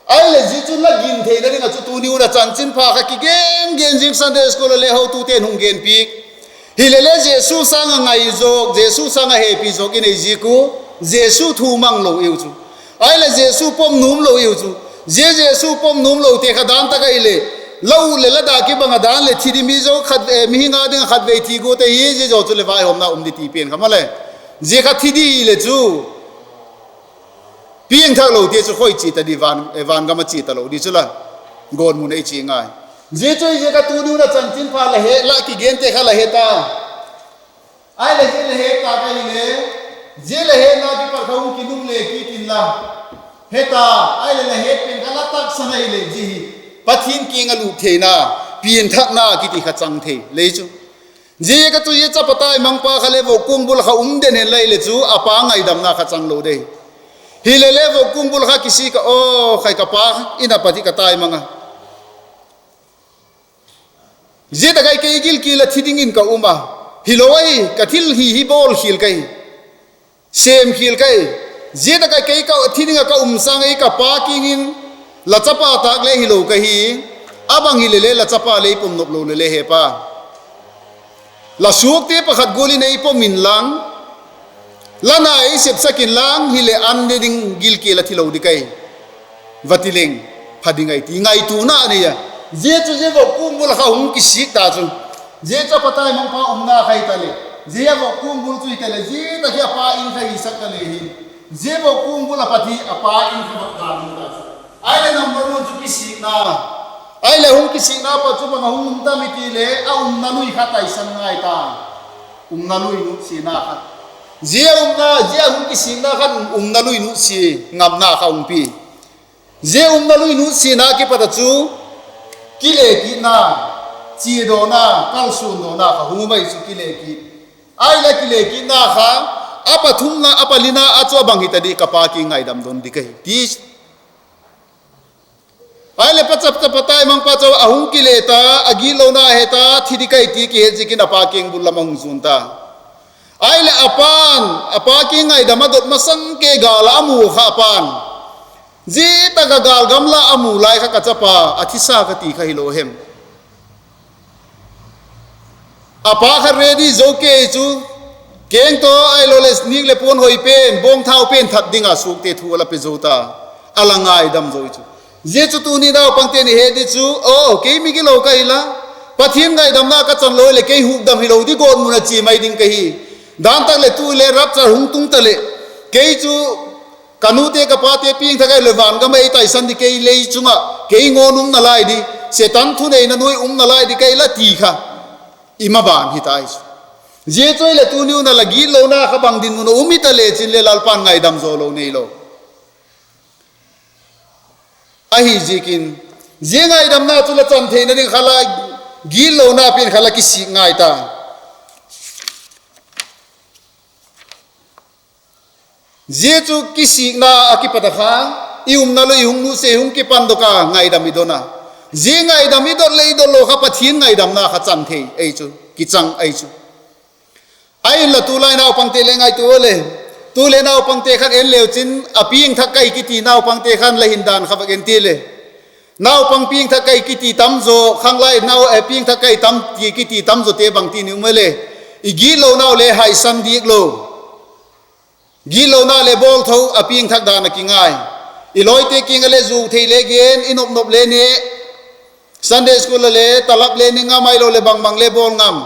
Ahileh zia chu la gin theina ding ah chu tuni un a chanchinpha kha kigen gen zing, Sunday school ah le hotute'n hung genpiak. Hilele Jesu sâng ah ngai zawk, Jesu sâng ah hepi zawk i nei ziak u, Jesu thu mang lo iu chu. Ahileh Jesu pom nuam lo iu chu. Zia Jesu pom nuam lote kha dan tak ahileh, la ut leh la dak kibang a dan leh thi di mi zo khat, eh, mihing â ding ah khatvei thi guat ahi, zia zaw chuleh vaihawmna um di ti pen kha maw le. Zia kha thi di hileh chu, piangthak lote chu khoi chia ta di, van, eh, vangam ah chia talo di chu la, gawtmun ah i chia ngai. Zia chu i zia kha tuni un a chanchinpha la he, la kigente kha la he ta. Ahileh zia la het tak ahileh, zia la hetna kipat kha hung kinung le kit inla, he ta, ahileh la het pen kha la taksan ahileh zia hi Pathian kiang ah lut theina, pianthakna kiti kha chang thei lei chu. Zia kha chu zia chapa taimangpa kha le vokkuang bul kha um den hen la hileh chu a pa ngaidamna kha chang lo dei. Hileh le vokkuang bul kha kisik a, aw khai ka pa in a pat hi ka taimang a, zia tak ah kei gilkial ah thi dingin ka um a, hilo ahi, ka thil hi hi bawl khial ka hi, sêm khial ka hi. Zia tak ah kei ka thi ding ah ka um sâng ei ka pa kiang in, la chapa tâk le hilo ka hi, a bang hileh le la chapa le i pom nop lo le le he pa, la suakte pakhat gual in ei pom inlang, la na ei sepsak inlang, hileh an ne ding gilkial ah thi lo di ka hi, va ti leng pha ding ahi ti ngaituana a nei a. Zia chu zia vokkuang bul kha hung kisik ta chu, zia chapa taimangpa umna kha hitaleh, zia vokkuang bul chu hitaleh, zia tak hi a pa in kha hisak ta le hin, zia vokkuang bul a pat hi a pa in kha va kâl ta chu. Ahileh number one chu kisikna. Ahileh hung kisikna pat chu bang a hung um tam i ti le, a umna lui kha taisan ngai ta. Umna lui nutsiana kha, zia umna, zia hung kisikna khan umna lui nutsia ngamna kha hung pi. Zia umna lui nutsiana kipat ah chu kile kitna, chiadawna, kalsuandawna kha hung um ahi chu, kile kit. Ahileh kile kitna kha, a pathumna, a palina ah chu a bang hita di, ka pa kiang ngaidam don di ka hi ti. Ahileh pa chapa, chapa taimangpa chu a hung kile ta, a gitlona he ta, thi di ka hi ti kihet ziakin a pa kiang bul lam a hung zuan ta. Ahileh a pa'n, a pa kiang ngaidam a dot masang kei gâl ah a mu kha a pa'n, zia tak ah gâl gamla a mu lai kha ka chapa a thisa ka ti kha hilo hem? A pa kha ready zo kei chu, keng tawh ahiloleh nîk leh puan hoi pen, bawngthau pen that ding a suakte thu a la pe zo ta, a la ngaidam zo chu. Zia chu tuni naupangte'n i het di chu, aw kei migilo ka hi la, Pathian ngaidamna ka chan lo leh kei hukdam hilo di, gawtmun ah chia mai ding ka hi. Dan tak leh tu le rapture hung tung taleh, kei chu ka nute ka pate piangthak ahileh vangam ah ei taisan di, kei lei chung ah kei ngawn umna lai di, Setan thuneina nuai umna lai di ka hi la ti kha i maban hita ahi chu. Zia chu ahileh tuni un a la gitlona kha bang dinmun ah um hita lechin le Lalpa'n ngaidam zaw lo neilo. Ahiziakin, zia ngaidamna chu la chan theina ding kha la, gitlona pen kha la kisik ngai ta. Zia chu kisikna a kipat a kha, i umna lui hung nutsia, hung kipandok a ngaidam i don a. Zia ngaidam i dot leh i dot lo kha Pathian ngaidamna kha chan thei ahi chu, kichang ahi chu. Ahinla tulai naupangte le ngaitua le, tu le naupangte khan en leu chin, a piangthak ka hi kiti naupangte khan la hin dan kha vak en ti le, naupang piangthak ka hi kiti tam zaw, khanglai nau, eh, piangthak ka hi tam ti kiti tam zawte bangti ni um a le, i gitlonau le haisan diak lo. Gitlona le bawl tho, a piangthak dan a kingai. I lawite kiang ah le zuau thei le gen, i nop nop le ne, Sunday school ah le talap le ne ngam, ahiloleh bang bang le bawl ngam.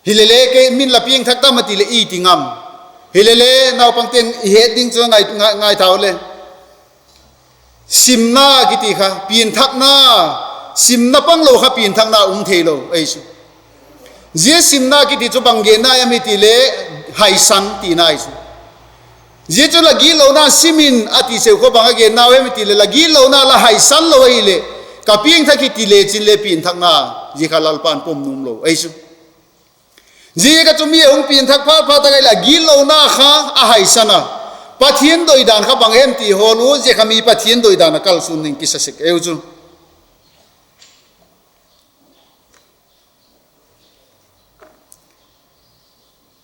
Hilele kei min la piangthak tam a ti leh i ti ngam. Hilele naupangte'n i het ding chu ngai, ngai, ngai tau le, simna kiti kha pianthakna, simna panglo kha pianthakna um theilo ahi chu. Zia simna kiti chu bang genna em i ti le, haisan tina ahi chu. Zia chu la gitlona sim in a ti seu kha bang a gennau em i ti leh, la gitlona la haisan lo ahileh, ka piangthak hi ti lechin le piangthakna, zia kha Lalpa'n pom nuam lo ahi chu. Zia kha chu mi a hung piangthak phat phat tak ahileh a gitlona kha a haisan a, Pathian doidan kha bang hem ti hawl u, zia kha mi Pathian doidan a kalsuan ding kisa sek ahiu chu.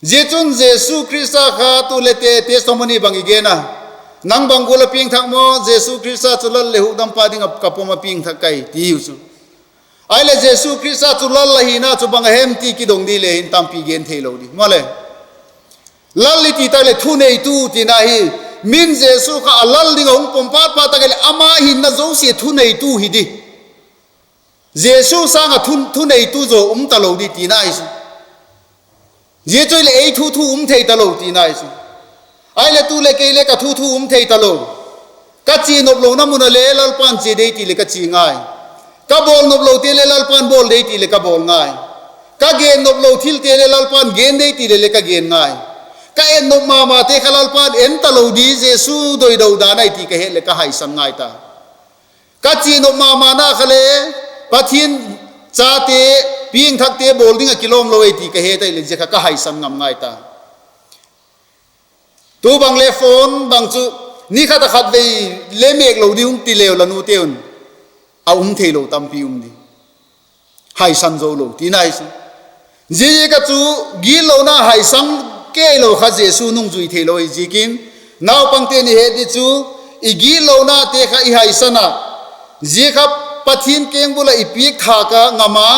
Zia chun Jesu Khrista kha tu le te testimony bang i gen a, nang bang gual a piangthak maw, Jesu Khrista chu Lal leh hukdampa ding ah ka pom a piangthak ka hi, ti u chu. Ahileh Jesu Khrista chu Lal ahina chu bang a hem ti kidong di le hin tampi gen theilo di maw le. Lal i ti tak leh thuneitu tina hi, Min Jesu kha a lal ding a hung pom pât pât tak ahileh ama hinna zosia thuneitu hi di. Jesu sâng ah thuneitu zaw um talo di tina ahi chu. Zia chu ahileh ei thu thu um thei talo tina ahi chu. Ahileh tu leh kei le ka thu thu um thei talo. Ka chia nop lona mun ah le Lalpa'n chia dei ti leh ka chia ngai. Ka bawl nop lote le Lalpa'n bawl dei ti leh ka bawl ngai. Ka gen nop lo thilte le Lalpa'n gen dei ti leh le ka gen ngai. Ka en nop ma mate kha Lalpa'n en talo di, Jesu doido dan ahi ti ka het leh ka haisan ngai ta. Ka chia nop ma mana kha le Pathian chate, piangthakte bawl ding ah kilawm lo ahi ti ka het ahileh zia kha ka haisan ngam ngai ta. Tu bang le phone bang chu ni khat a khatvei le mêk lo ding hung ti leu la nute'n a um theilo tampi um di. Haisan zo lo tina ahi chu. Ziaziak a chu gitlona haisan kei lo kha Jesu nungzui theilo ahi ziakin, naupangte'n i het di chu, i gitlonate kha i haisan a, zia kha Pathian kengbul ah i piak thâk a ngam a,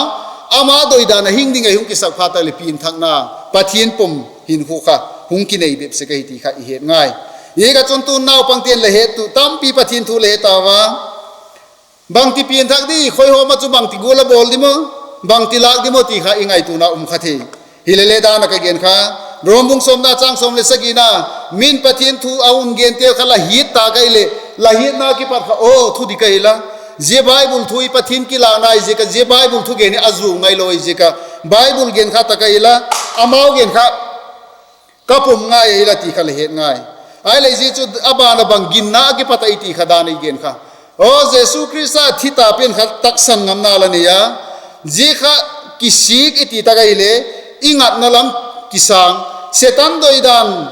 ama doidan a hing ding ah i hung kisak phat tak leh pianthakna, Pathian pom hinkhua kha hung kinei bep sek ahi ti kha i het ngai. Ziaziak a chun tun naupangte'n la het tu tampi Pathian thu la he tau a. Bangti pianthak di, khoi hawm ah chu bangti gual a bawl di maw, bangti lâk di maw ti kha i ngaituana um kha thei. Hilele dan a ka gen kha, Rom bung sawmna châng sawm leh sagina, min Pathian thu a hun gente kha la hiat tâk ahileh, la hiatna kipat kha aw thu dik ahi la, zia Bible thu hi Pathian kilâkna ahi ziak a, zia Bible thugen hi a zuau ngailo ahi ziak a, Bible gen kha tak ahi la, amau gen kha ka pom ngai ahi la ti kha la het ngai. Ahileh zia chu a ban a bang ginna a kipat ahi ti kha dan i gen kha, aw Jesu Khrista thi ta pen kha taksan ngamna la nei a, zia kha kisik i ti tak ahileh, i ngatna lam kisâng, Setan doidan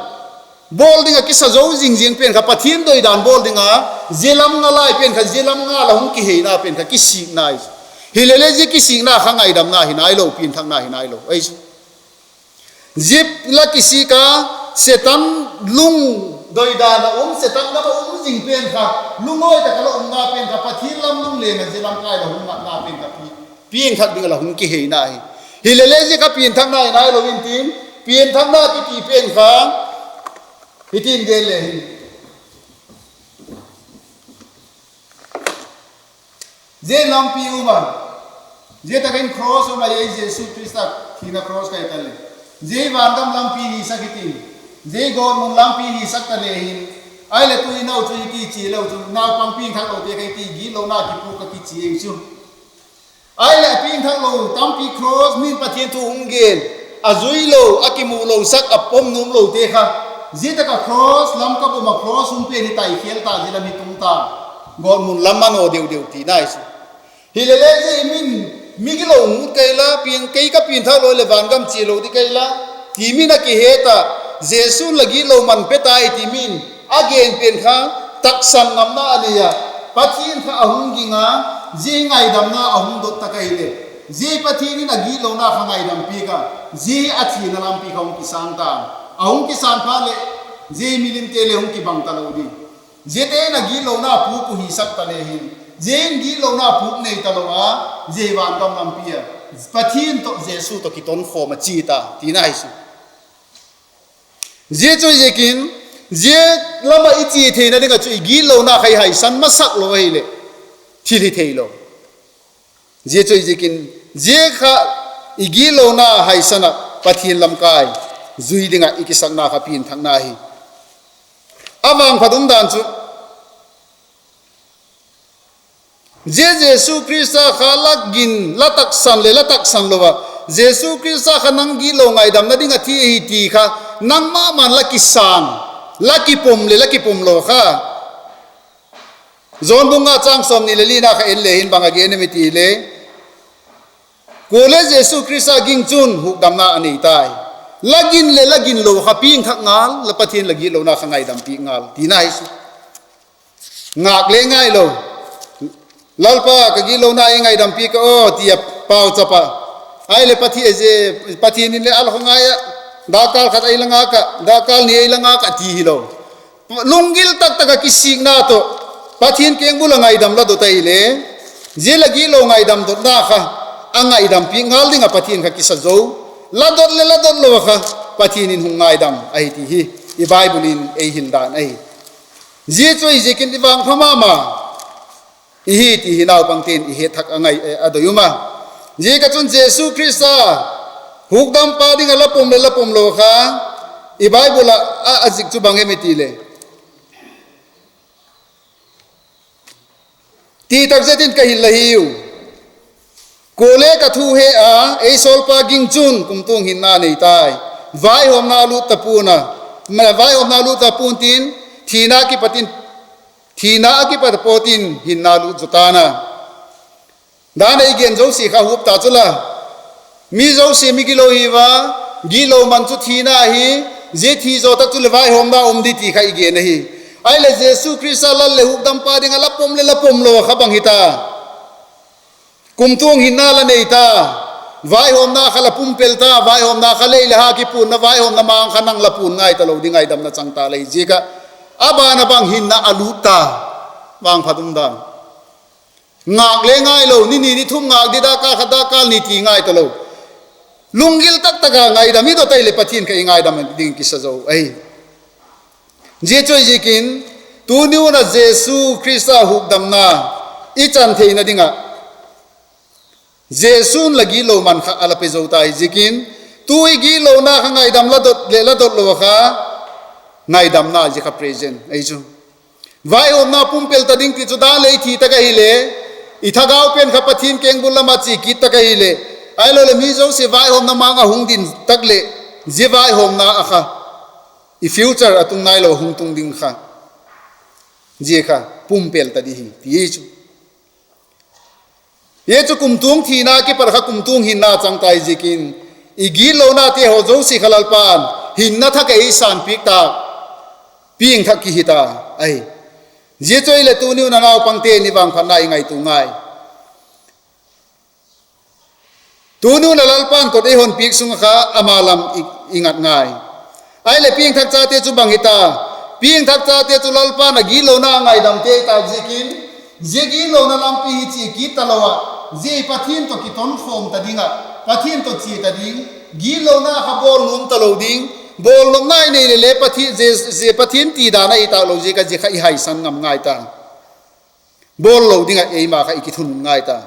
bawl ding ah kisa zo zing zing pen kha Pathian doidan bawl ding a, zia lam nga lai pen kha, zia lam nga la hung kiheina pen kha kisikna ahi. Hilele zia kisikna kha ngaidamna hi nailo, pianthakna hi nailo ahi chu. Zia la kisik a, Setan lung doidan a um, Setan lam a um zing pen kha, lungawi tak a la umna pen kha Pathian lam lungleng a zia lamkai la hung matna pen kha pi, piangthak ding ah la hung kiheina hi. Hilele zia kha pianthakna hi nailo intin, pianthakna kiti pen kha, hitin gen le hin, zia lampi um a, zia tak in cross um a, ei Jesu Khrista thina cross ka hi ta leh, zia vangam lampi hisak hitin, zia gawtmun lampi hisak ta le hin, ahileh tu i nau chu i kichia lo chu, naupang piangthaklote ka hi ti, gitlona kipuak a kichia ei chu. Ahileh a piangthak lo tampi cross min Pathian thu hung gen, a zui lo, a kimu lo sak, a pom nuam lote kha, zia tak ah cross lam ka pom a, cross hung pen hi tai khial ta, zia lam hi tung ta, gawtmun lam a naw deu deu tina ahi chu. Hilele zia hi min, mi gilo ngut ka hi la, pian, kei ka pianthak lo leh vangam chia lo di ka hi la, ti min a kihe ta, Jesu'n la gitlo man pe tai ti min a gen pen kha, taksan ngamna a nei a, Pathian kha a hung ging a, zia hi ngaidamna a hung dot tak ahileh, zia Pathian in a gitlona kha ngaidam piak a, zia hi a thina lampi kha hung kisâng ta, a hung kisâng phat leh, zia hi milimte le hung kibang talo di. Ziate in a gitlona puk uh hisak ta le hin, zia in gitlona puk nei talo a, zia hi vangam lampi a, Pathian tawh Jesu tawh kitonkhawm a chia ta tina ahi chu. Zia chu ziakin, zia lam ah i chia theina ding ah chu i gitlona kha i haisan masak lo ahileh, thil hi theilo. Zia chu ziakin, zia kha i gitlona haisan ah Pathian lamkai zui ding ah i kisakna kha pianthakna hi. A vangphat umdan chu, zia Jesu Khrista kha la gin, la taksan leh la taksan lo a, Jesu Khrista kha nang gitlo ngaidamna ding a thi ahi ti kha, nangma man la kisâng, la kipom leh la kipom lo kha. Johan bung nga châng sawmni leh lina kha en le hin bang a gen em i ti le, kuale Jesu Khrista ging chun hukdamna a nei tai. La gin leh la ginlo kha piangthak ngal, la Pathian la gitlona kha ngaidam piak ngal tina ahi chu. Ngâk le ngailo. Lalpa, ka gitlona ei ngaidam piak ka aw, ti a pauchap a. Ahileh Pathian, Pathian in le a la kha ngai a, dakkal khat ei la ngâk ah, dakkal ni ei la ngâk ah ti hilo. Lunggil tak tak ah kisikna tawh Pathian kengbul ah ngaidam la dot ahileh, zia la gitlo ngaidam dotna kha a ngaidam piak ngal ding ah Pathian kha kisa zo. La dot leh la dot lo a kha Pathian in hung ngaidam ahi ti hi i Bible in ei hil dan ahi. Zia chu ahi ziakin i vangpha ma ma i hi ti hi naupangte'n i het thak a ngai, a doi um a. Ziak ah chun Jesu Khrista hukdampa ding ah la pom leh la pom lo kha, i Bible ah a zik chu bang em i ti leh, ti tak zet in ka hil la hiu. Kuale ka thu he a, ei sawlpa ging chun kumtuang hinna nei tai. Vaihawmna lut ta pua'n a, vaihawmna lut ta pua'n tin, thina kipat in, thina a kipat a pawt in hinna lut zaw ta'n a. Dan a i gen zosia kha huap ta chu la. Mi zosia mi gilo hi va, gilo man chu thina hi, zia thi zaw tak chuleh vaihawmna um di ti kha i gen ahi. Ahileh Jesu Khrista lal leh hukdampa ding ah la pom leh la pom lo kha bang hita? Kumtuang hinna la nei ta, vaihawmna kha la pumpel ta, vaihawmna kha lei leh ha kipuanna, vaihawmna mang kha nang la puan ngai talo ding ngaidamna chang ta la hi ziak ah, a ban ah bang hinna a lut ta, vangphat um dan. Ngâk le ngailo, ni ni ni thum ngâk di, dakkal khat dakkal ni ti ngai talo. Lunggil tak tak a ngaidam i dot ai leh Pathian kha i ngaidam ding kisa zo ahi. Zia chu ahi ziakin, tuni un ah Jesu Khrista hukdamna i chan theina ding ah, Jesu'n la gitlo man kha a la pe zo ta hi ziakin, tu i gitlona kha ngaidam la dot leh la dot lo kha, ngaidamna zia kha present ahi chu. Vaihawmna pumpel ta ding ti chu dan leh i thi tak ahileh, i thagau pen kha Pathian kengbul lam ah chia kit tak ahileh, ahiloleh mi zosia vaihawmna mang ah hung din tak leh, zia vaihawmna ah kha i future a tung nailo hung tung ding kha, zia kha pumpel ta di hi ti chu. Hi chu kumtuang thina kipat kha kumtuang hinna chang ta hi ziakin, i gitlonate haw zosia kha Lalpa'n hinna thak ei sanpiak ta, piangthak kihi ta ahi. Zia chu ahileh tuni un ah naupangte ni vangphatna i ngaitua ngai. Tuni un ah Lalpa'n kot ei hon piak sung ah kha ama lam i, i ngat ngai. Ahileh piangthak chate chu bang hita? Piangthak chate chu Lalpa'n a gitlona ngaidamte tak ziakin, zia gitlona lampi hi chia kit talo ah, zia Pathian tawh kitonkhawm ta ding ah, Pathian tawh chia ta ding, gitlona kha bawl nuam talo ding, bawlnopna i nei leh le Pathian, zia, zia Pathian ti dan ahi talo ziak ah zia kha i haisan ngam ngai ta. Bawl lo ding ah eima kha i kithunun ngai ta.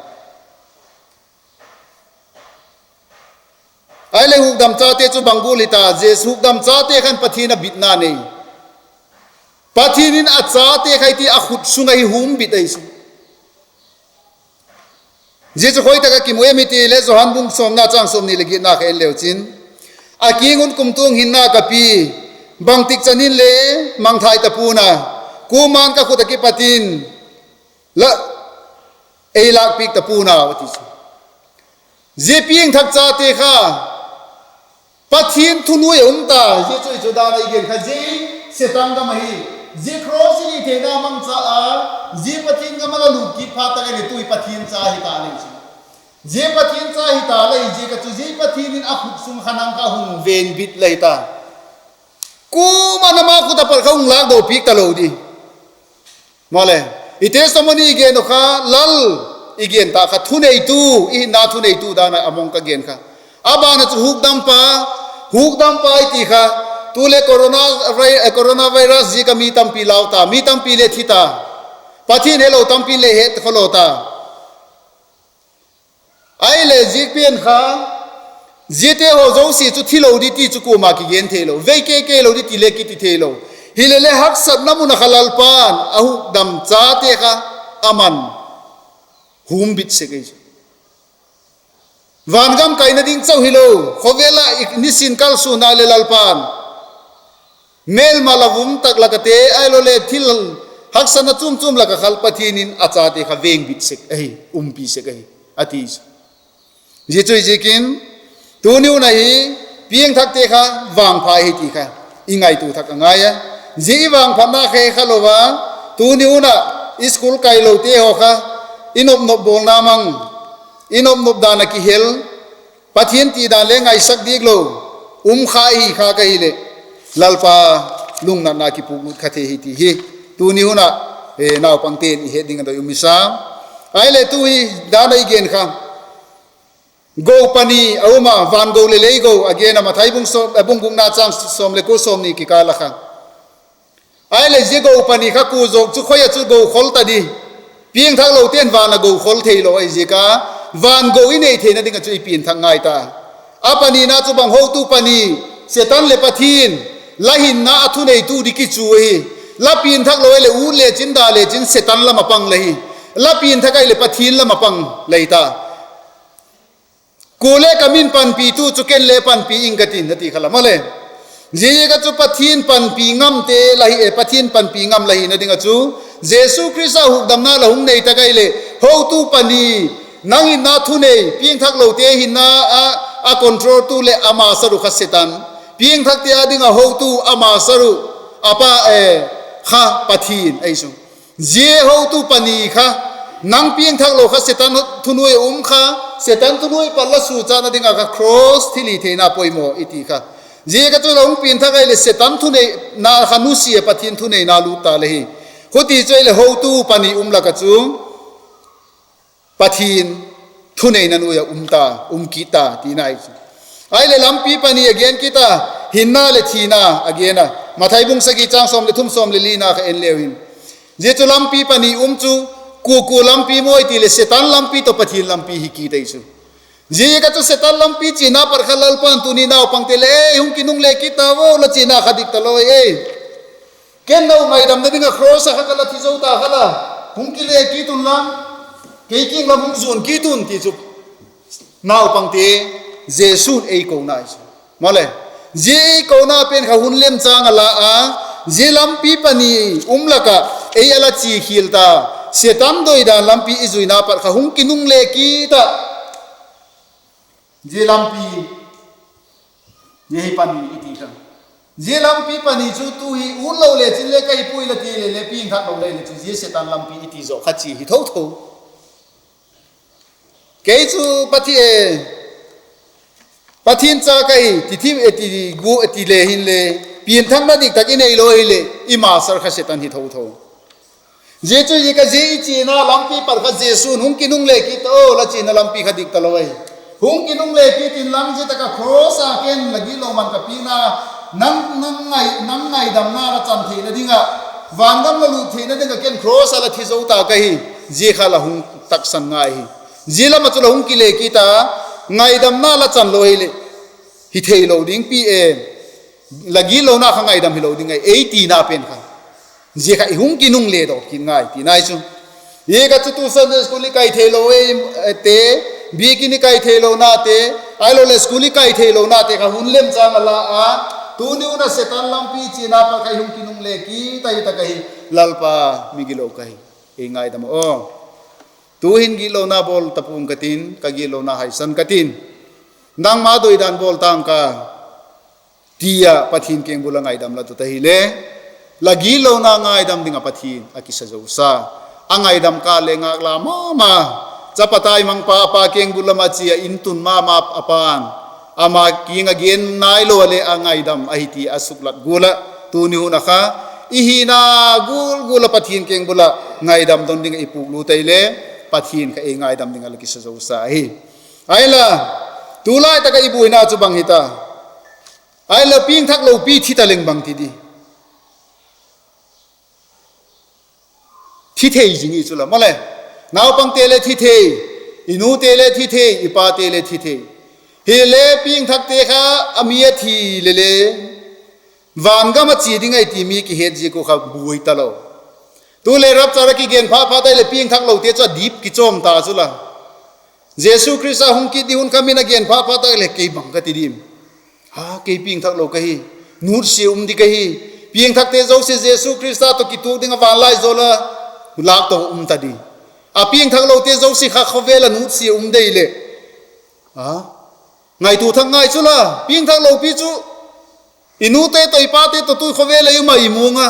Ahileh hukdam chate chu bang gual hita? Jesu hukdam chate khan Pathian a bitna nei. Pathian in a chate kha i ti a khut sung ah hi humbit ahi chu. Zia chu khoi tak ah kimu em i ti leh Johan bung sawmna chang sawmni leh giatna kha en leu chin, a kiang un kumtuang hinna ka pi, bangtik chan in le mangthai ta pua'n a, kuama'n ka khut ah kipat in la ei lâkpiak ta pua'n au a ti chu. Zia piangthak chate kha Pathian thunuai a um ta, zia chu i chu dan a i gen kha zia Setan gam ahi. Zia cross i theina mangcha a, zia Pathian gam a la lut kit phat tak ah le tu hi Pathian cha hi ta le chu. Zia Pathian cha hi ta le ziak ah chu zia Pathian in a khut sung kha nang kha hung vengbit le hi ta. Kuama'n ama khut a pat kha hung lâkdo piak talo di. Male, i testimony i gen uh kha, Lal, i gen ta kha thuneitu, i hinna thuneitu dan a mong ka gen kha. A ban ah chu hukdampa, hukdampa i ti kha, tu le corona vi-, eh, coronavirus ziak ah mi tampi lau ta, mi tampi le thi ta, Pathian helo tampi le het kholo ta. Ahileh ziak pen kha, ziate haw zosia chu thilo di ti chu kuama kigen theilo, vei kei kei lo di ti le kiti theilo. Hilele haksatna mun ah kha Lalpa'n a hukdam chate kha ama'n humbit sek ahi chu. Vangam kaina ding chau hilo, khawvel ah i nisin kalsuanna leh Lalpa'n mêlma lavum tak lak ah te, ahilole thil haksatna chuam chuam lak ah kha Pathian in a chate kha vengbit sek ahi, umpi sek ahi, a ti. Zia chu hi ziakin, tuni un ahi, piangthakte kha vangpha hi ti kha i ngaitua thak a ngai a. Zia i vangphatna kha kha lo a, tuni un ah i school kailote haw kha, i nopnop bawlna mang, i nopnop dan ah kihel, Pathian ti dan le ngaisak diak lo um kha hi kha ka hileh, Lalpa lungnatna kipuklut kha thei hi ti hi tuni hun ah, eh, naupangte'n i het ding a doi um i sa. Ahileh tu hi dan a i gen kha, go pani a um a, van go leh lei go a gen a, Mathai bung sawm, a bung gukna chang sawm leh kua, sawmni kikâl a kha. Ahileh zia go pani kha kua zawk chu khoi ah chu go khol ta di. Piangthaklote'n van ah go khol theilo ahi ziak a, van go i nei theina ding ah chu i pianthak ngai ta. A panina chu bang, hotu pani, Setan leh Pathian, la hinna a thuneitu di kichu ahi. La pianthaklo ahileh ut le chin, da le chin, Setan lam ah pang la hi. La pianthak ahileh Pathian lam ah pang la hi ta. Kua le ka min panpitu chu ken le panpi ing ka tin, a ti kha la maw le. Ziaziak a chu Pathian panpi ngamte la hi, e, Pathian panpi ngam la hina ding ah chu, Jesu Khrista hukdamna la hung nei tak ahileh, hotu pani, nang hinna thunei, piangthaklote hinna a, a controltu leh a master uh kha Setan. Piangthakte â ding ah hotu, a master uh, a pa, e, kha Pathian ahi chu. Zia hotu pani kha, nang piangthaklo kha Setan thunuai ah um kha, Setan thunuai pat la suchatna ding ah kha cross thilhitheina poimaw i ti kha. Ziaziak a chu la hung pianthak ahileh Setan thuneina kha nusia a, Pathian thuneina lut ta la hi. Huti chu ahileh hotu pani um lak ah chu Pathian thuneina nuai ah um ta, um kit ta tina ahi chu. Ahileh lampi pani a gen kit a, hinna leh thina a gen a. Mathai bung sagi châng sawm leh thum, sawm leh lina kha en leu hin, zia chu lampi pani um chu, kua kua lampi maw i ti leh Setan lampi tawh Pathian lampi hi kit ahi chu. Ziaziak a chu Setan lampi chiana pat kha Lalpa'n tuni naupangte le, ei, hung kinungle kit ta vo, la chiana kha dik talo ei. Ken nau ngaidamna ding ah cross ah kha ka la thi zo ta kha la, hung kile kit unla, kei kiang lam hung zuan kit un, ti chu naupangte Jesu'n ei kona ahi chu. Maw le, zia ei kona pen kha hun lemchâng a la a, zia lampi pani um lak ah ei a la chia khial ta, Setan doidan lampi i zuina pat kha hung kinungle kit ah, zia lampi, zia hi pani i ti kha. Zia lampi pani chu tu hi ut lo le chin le ka hi puai la ti le le, piangthaklo le le chu zia Setan lampi i ti zaw kha chia hi tho tho. Kei chu Pathian, Pathian cha ka hi ti thim e ti gu e ti le hinle, pianthakna dik tak i neilo hileh i master kha Setan hi tho tho. Zia chu zia ka zia i chiana lampi pat kha Jesu'n hung kinungle kit ta o, la chiana lampi kha dik talo ahi. Hung kinungle kit inlang zia tak ah cross ah ken la gitlo man ka piakna, nang, nang ngai, nang ngaidamna la chan theina ding ah, vangam la lut theina ding ah ken cross ah la thi zo ta ka hi. Zia kha la hung taksan ngai hi. Zia lam ah chu la hung kile kit a, ngaidamna la chan lo hileh, hi theilo ding pi e, la gitlona kha ngaidam hilo ding ahi ei tina pen kha, zia kha i hung kinungle daw kit ngai tina ahi chu. Hi kha chu tu Sunday school i kai theilo e, te, biakin i kai theilonate, ahiloleh school i kai theilonate kha hun lemchâng a la a, tuni hun ah Setan lampi chiana pat kha i hung kinungle kit ahi tak ahi. Lalpa, mi gilo ka hi, ei ngaidam aw. Tu'hin gitlona bawl ta pua'ng ka tin, ka gitlona haisan ka tin. Nangma doidan bawl ta'ng ka, ti ah Pathian kengbul ah ngaidam la tut ahile, la gitlona ngaidam ding ah Pathian a kisa zosa. A ngaidam ka le ngâk la ma ma. Chapa taimangpa a pa kengbul lam ah chia in tun ma ma a pa'n, ama kiang ah gen nailo ah le a ngaidam ahi ti a suklat gual ah, tuni hun ah kha i hina gual gual ah Pathian kengbul ah ngaidam don ding ah i puklut ahile, Pathian kha ei ngaidam ding ah la kisa zosa ahi. Ahinla, tulai tak ah i buaina chu bang hita? Ahinla piangthak lopi thi ta leng bang ti di? Thi thei zing i chu la maw le. Naupangte le thi thei, i nute le thi thei, i pate le thi thei. Hile piangthakte kha a mi a thi le le, vangam ah chia ding ahi ti mi kihet ziak uh kha buai talo. Tu le rapture a kigen phat phat ahile piangthak lote chu a dip kichawm ta chu la. Jesu Khrista hung kit ding hun kha min a gen phat phat tak le kei bang ka ti dim? Ha, kei piangthak lo ka hi. Nutsia um di ka hi. Piangthakte zosia Jesu Khrista tawh kituak ding ah van lai zawl a lâk to um ta di. A piangthak lote zosia kha khawvel ah nutsia um dei leh, a, ngaitua thak ngai chu la, piangthak lopi chu i nute tawh i pate tawh tu khawvel ah i um a i muang a.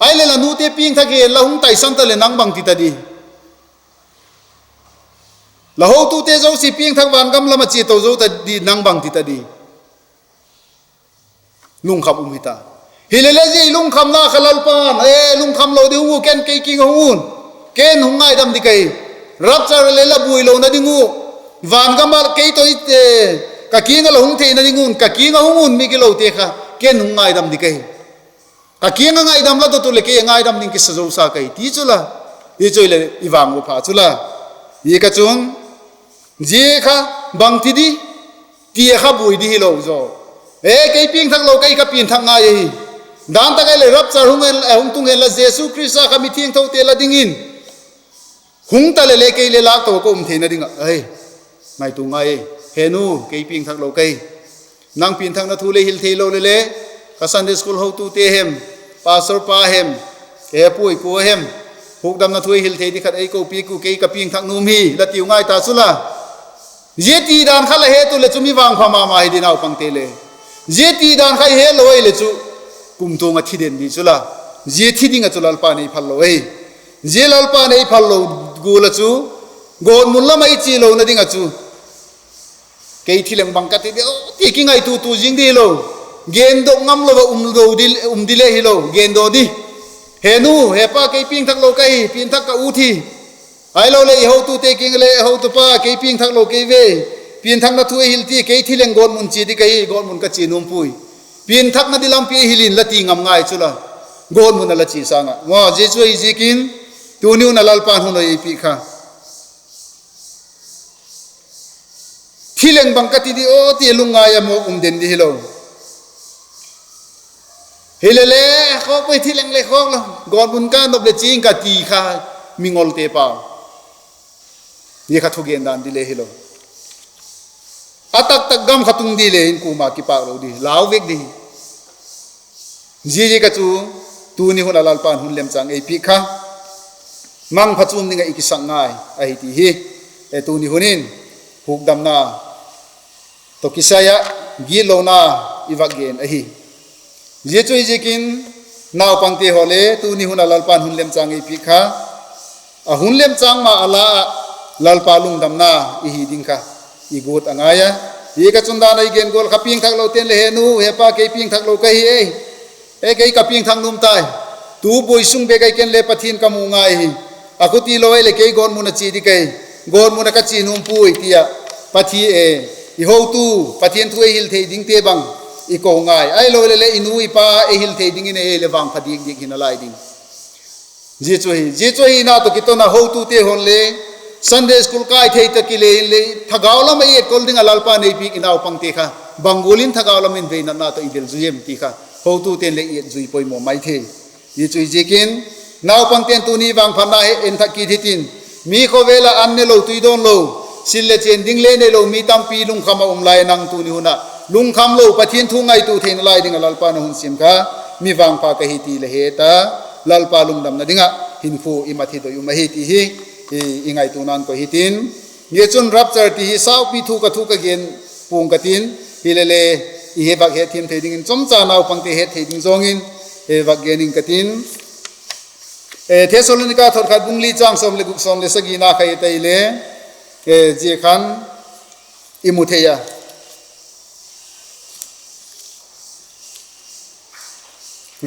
Ahile la nute piangthak hi la hung taisan ta leh nang bang ti ta di? La hotute zosia piangthak vangam lam ah chia to zo ta di, nang bang ti ta di? Lungkham um hita. Hile le zia i lungkhamna kha Lalpa'n, e, lungkham lo di hung u, ken kei kiang ah hung un. Ken hung ngaidam di ka hi. Rapture le la buai lona ding uh, vangam ah kei tawh i, e, ka kiang ah la hung theina ding un, ka kiang ah hung un, mi gilote kha ken hung ngaidam di ka hi. Ka kiang ah ngaidam la dot u leh kei a ngaidam ding kisa zo sa ka hi ti chu la. Hi chu hileh i vang u pha chu la. Hi ka chun, zia kha bangti di, ti a kha buai di hilo zaw. E, kei piangthak lo ka hi, ka pianthak ngai ahi. Dan tak ah leh rapture hung, hung tung hen la, Jesu Khrista kha mithiangthote la dingin hung ta leh le kei le lâk to ka um theina ding ah, ai, ngaitua ngai e. He nu, kei piangthak lo ka hi. Nang pianthakna thu le hil theilo leh le, ka Sunday school hotute hem, pastor pa hem, ka he puai kua hem, hukdamna thu ei hil thei di khat ei kopi ku, kei ka piangthak nuam hi la tiu ngai ta chu la. Zia ti dan kha la het u leh chu mi vangpha ma ma hi di naupangte le. Zia ti dan kha i het lo ahileh chu kumtuang ah thi den di chu la. Zia thi ding ah chu Lalpa'n ei phal lo ahi. Zia Lalpa'n ei phal lo gual ah chu, gawtmun lam ah i chia lona ding ah chu, kei thi leng bang ka ti di, ti kingaitua tua zing di hilo. Gendok ngamlo ah um di le hilo, gendok di. He nu, he pa, kei piangthak lo ka hi, pianthak ka ut hi. Ahiloleh i hotute kiang le, hotupa, kei piangthak lo kei ve, pianthakna thu ei hil ti, kei thi leng gawtmun chia di ka hi, gawtmun ka chia nuam puai. Pianthakna di lampi ei hil in la ti ngam ngai chu la. Gawtmun ah la chia sâng ah, zia chu ahi ziakin, tuni hun ah Lalpa'n hun ei piak kha, thi leng bang ka ti di aw ti lungngai a mawk um den di hilo. Hilele, khawk puai, thi leng le khawk lo, gawtmun ka nop leh chia ing ka ti kha, mingolte pau. Hi kha thugen dan di le hilo. A taktak gam kha tung di le hin kuama kipâk lo di, lau vek di. Ziaziak ah chu, tuni hun ah Lalpa'n hun lemchâng ei piak kha, mangpha chuam ding ah i kisak ngai ahi ti hi, tuni hun in hukdamna tawh kisai ah gitlona i vak gen ahi. Zia chu hiziakin, naupangte haw le tuni hun ah Lalpa'n hun lemchâng ei piak kha, a hun lemchâng ma a la ah Lalpa lungdamna i hi ding kha i guat a ngai a. Hi ka chun dan ah i gen gual kha, piangthak lote'n le, he nu, he pa, kei piangthak lo ka hi e, e, kei ka piangthak nuam tai, tu buai sung bek ah ken le Pathian ka mu ngai hi. A khuti lo ahileh kei gawtmun ah chia di ka hi, gawtmun ah ka chia nuam puai ti ah, Pathian, e, i hotu, Pathian thu ei hil thei dingte bang i ko ngai. Ahiloleh le i nu i pa ei hil thei dingin ei leh vangpha diak diak hi nalai ding. Zia chu hi, zia chu hina tawh kiton ah hotute haw'n le, Sunday school kai thei tak i le inle, thagau lam ah i etkol ding ah Lalpa'n ei piak i naupangte kha, bang gual in thagau lam in veinatna tawh i del zui em ti kha, hotute'n le i et zui poimaw mai thei. Hi chu hiziakin, naupangte'n tuni vangphatna he en thak kit hitin, mi khawvel ah an ne lo, tui dawn lo, sil le chên ding le neilo mi tampi lungkham ah um lai, nang tuni hun ah lungkham lo, Pathian thu ngaitua theina lai ding ah Lalpa'n a hun siam kha, mi vangpha ka hi ti la het a, Lalpa lungdamna ding ah hinkhua i mat hi doi um ahi ti hi i ngaituana'n koi hitin. Hi chun rapture ti hi saupi thu ka thu ka gen pua'ng ka tin, hilele, i he vak hetthiam thei dingin, chomcha naupangte het thei ding zawng in, he vak gen ing ka tin. E, Thessalonika thot khat bung li châng sawm leh guk, sawm leh sagina kha i et ahile, e, zia khan i mu thei a.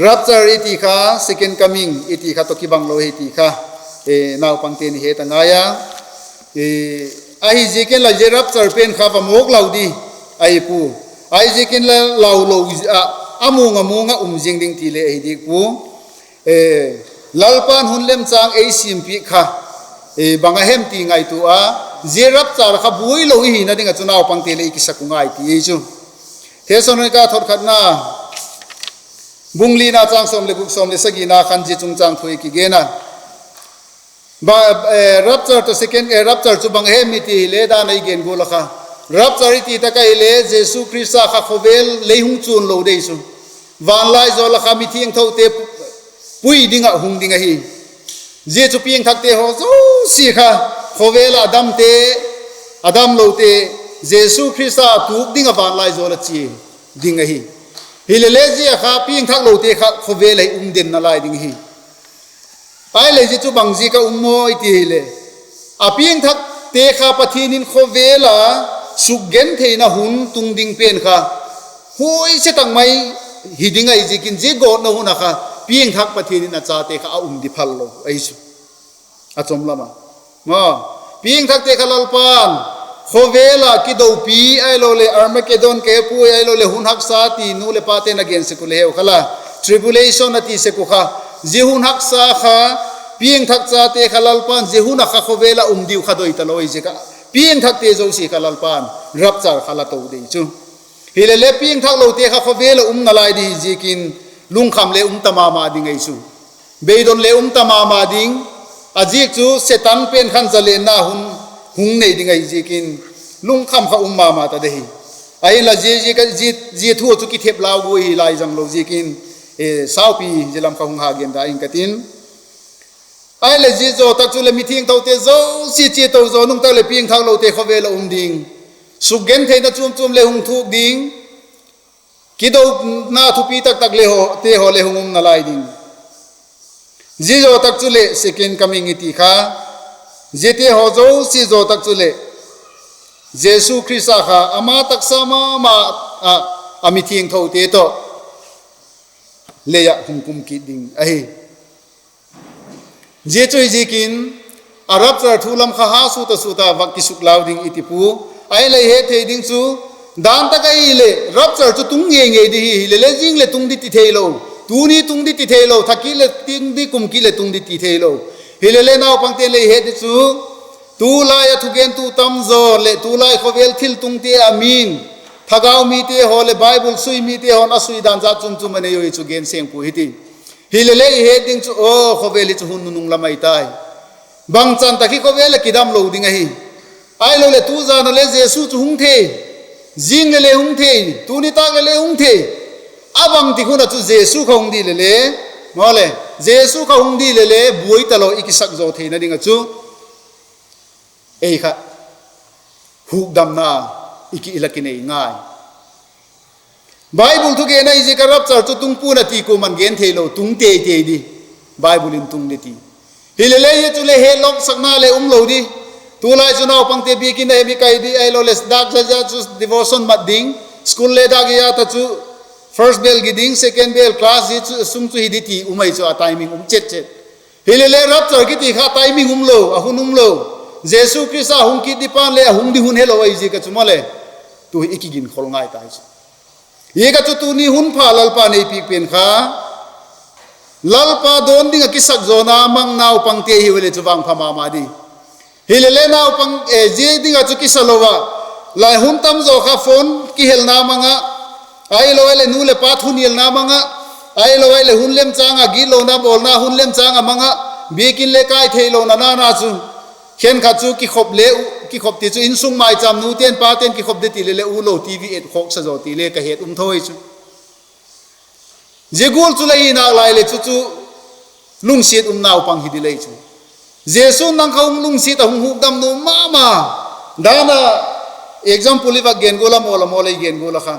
Rapture i ti kha, second coming i ti kha tawh kibang lo hi ti kha, e, naupangte'n i het a ngai a. E, ahi ziakin la zia rapture pen kha va mawk lau di ahi pua. Ahi ziakin la lau lo, a, a muang a muang ah um ziang ding ti le ahi diak pua. E, Lalpa'n hun lemchâng ei siampiak kha, e, bang a hem ti ngaitua a, zia rapture kha buai lo i hina ding ah chu naupangte le i kisak u ngai ti ei chu. Thessalonika thot khatna, bung lina châng sawm leh guk, sawm leh sagina khan zia chungchâng thu i kigen a. Ba, e, rapture tawh second, e, rapture chu bang a hem i ti hile dan a i gen gual a kha, rapture i ti tak ahile Jesu Khrista kha khawvel lei hung chuan lo dei chu, vanlaizawl ah kha mithiangthote pui ding ah hung ding ahi. Zia chu piangthakte haw zosia kha, khawvel ah a damte, a damlote, Jesu Khrista tuk ding ah vanlaizawl ah chia ding ahi. Hilele zia kha piangthaklote kha khawvel ah um den nalai ding hi. Ahile zia chu bang ziak a um maw i ti hile, a piangthakte kha Pathian in khawvel a sukgentheina hun tung ding pen kha huaise tak mai hi ding ahi ziakin, zia gawtna hun ah kha piangthak Pathian in a chate kha a um di phal lo ahi chu. A chom lam a, piangthakte kha Lalpa'n khawvel a kidopi ahiloleh Armageddon, kepuai ahiloleh hun haksa ti nu leh pate'n a gen sek u le heu kha la, tribulation a ti sek uh kha, zia hun haksa kha, piangthak chate kha Lalpa'n zia hun ah kha khawvel ah um diu kha doi talo ahi ziak ah, piangthakte zosia kha Lalpa'n rapture kha la to dei chu. Hilele piangthaklote kha khawvel ah um nalai ding hi ziakin, lungkham le um ta ma ma ding ahi chu. Beidong le um ta ma ma ding, a ziak chu Setan pen khan zalenna hun hung nei ding ahi ziakin, lungkham kha um ma ma ta ding hi. Ahinla zia, zia, zia thu chu kithep lau gui hi lai zang lo ziakin, saupi zia lam kha hung ha gen da ing ka tin. Ahileh zia zaw tak chuleh mithiangthote zosia chia to zaw nung tak leh piangthaklote khawvel ah um ding, sukgentheina chuam chuam le hung thuk ding, kidona thupi tak tak le hawte haw le hung um nalai ding. Zia zaw tak chuleh second coming i ti kha, ziate haw zosia zaw tak chuleh Jesu Khrista kha ama taksa ma ma ah a mithiangthote tawh lei ah hung kum kit ding ahi. Zia chu hi ziakin, a rapture thu lam kha ha sut a sut a vak kisuk lau ding i ti pua. Ahileh het thei ding chu, dan tak ahileh rapture chu tung ngei ngei di hi, hilele zing leh tung di ti theilo, tuni tung di ti theilo, thakit leh tung di, kum kit leh tung di ti theilo. Hilele naupangte le het di chu, tulai a thugentu tam zaw leh tulai khawvel thiltungte a min, thagau mite haw leh Bible sui mite haw'n a sui dan zat chuam chuam a nei uhi chu gen seng pua hi ti. Hilele i het ding chu, aw, khawvel hi chu hun nunung lam ahi tai. Bangchan tak hi khawvel ah kidam lo ding ahi. Ahiloleh tu jan a le Jesu chu hung thei, zing leh le hung thei, tuni tâk leh le hung thei. A bangtik hun ah chu Jesu kha hung di leh le, maw le, Jesu kha hung di leh le buai talo i kisak zaw theina ding ah chu, ei kha hukdamna i ki, i la kinei ngai. Bible thugen ahi ziak a rapture chu tung pua'n a ti kuama'n gen theilo, tung tei tei di. Bible in tung di ti. Hilele hi chuleh hetlawksakna le um lo di. Tulai chu naupangte biakin a hem i kai di, ahiloleh dâk zat zat chu devotion mat ding, school le dâk zat a chu first bell gi ding, second bell, class zia chu sung chu hi di ti um ahi chu a timing um chet chet. Hilele rapture kiti kha timing um lo, a hun um lo. Jesu Khrista hung kit di pa'n le a hung di hun helo ahi ziak a chu maw le, tu hi i kiginkhol ngai tai chu. Ziak a chu tuni hun pha Lalpa'n ei piak pen kha, Lalpa dawn ding ah kisak zawna mang naupangte hiu leh chu vangpha ma ma di. Hilele naupang, zia ding ah chu kisa lo a, lai hun tam zaw kha phone kihelna mang ah, ahilo ahileh nu leh pa thunialna mang ah, ahilo ahileh hun lemchâng ah gitlona bawlna hun lemchâng ah mang ah, biakin le kai theilona na na chu, khenkhat chu kikhop le, kikhop ti chu insung maicham nute'n pate'n kikhop di ti leh le u lo TV et khawksa zaw ti le ka het um tho hi chu. Zia gual chu la hi nalai leh chu chu lungsiat um naupang hi di lei chu. Jesu'n nang kha hung lungsiat a hung hukdam nuam ma ma. Dan a example i vak gen gual a mawl a mawl ei gen gual a kha,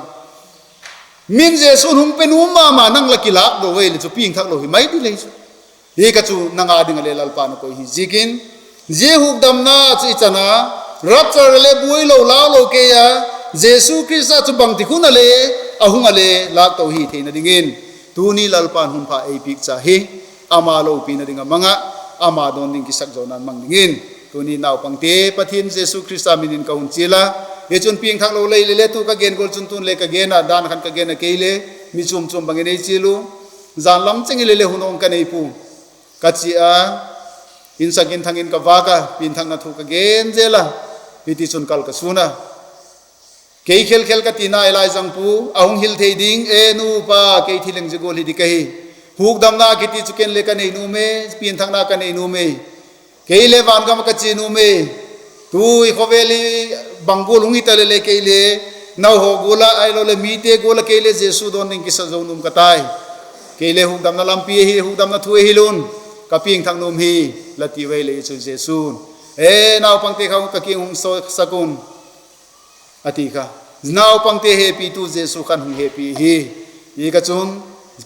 min Jesu'n hung pe nuam ma ma nang la kilâk do ei leh chu piangthak lo hi mai di lei chu. Ziak a chu nang â ding ah le Lalpa'n a koi hi ziakin, zia hukdamna chu i chan a, rapture le buai lo lau lo kei a, Jesu Khrista chu bangtik hun a le a hung a le lâk to hi theina dingin, tuni Lalpa'n hun pha ei piak cha hi, ama lopina ding ah mang ah, ama dawn ding kisak zawna mang dingin, tuni naupangte Pathian Jesu Khrista min in ka hun chial a. Hi chun piangthak lo lei leh le tu ka gen gual chun tun le ka gen a, dan khan ka gen a kei le, mi chuam chuam bangin ei chial u, jan lam cheng i leh le hun awng ka nei pua, ka chia a, insak inthang in ka vâk a, piangthakna thu ka gen zel a, hiti chun kal ka sûn a. Kei khel khel ka ti nai lai zang pua, a hung hil thei ding, e nu pa, kei thi leng zia gual hi di ka hi. Hukdamna kiti chu ken le ka nei nuam e, piangthakna ka nei nuam e. Kei le van gam ah ka chia nuam e. Tu i khawvel hi bang gual hung hita leh le kei le, nau haw gual ah ahiloleh mite gual ah kei le Jesu dawn ding kisa zo nuam ka tai. Kei le hukdamna lampi ahi, hukdamna thu ahi lun, ka piangthak nuam hi, la ti ua leh chu Jesu'n, e, naupangte kha ka kiang hung sasak un, a ti kha. Naupangte hepitu Jesu khan hung hepi hi. Ziak a chun,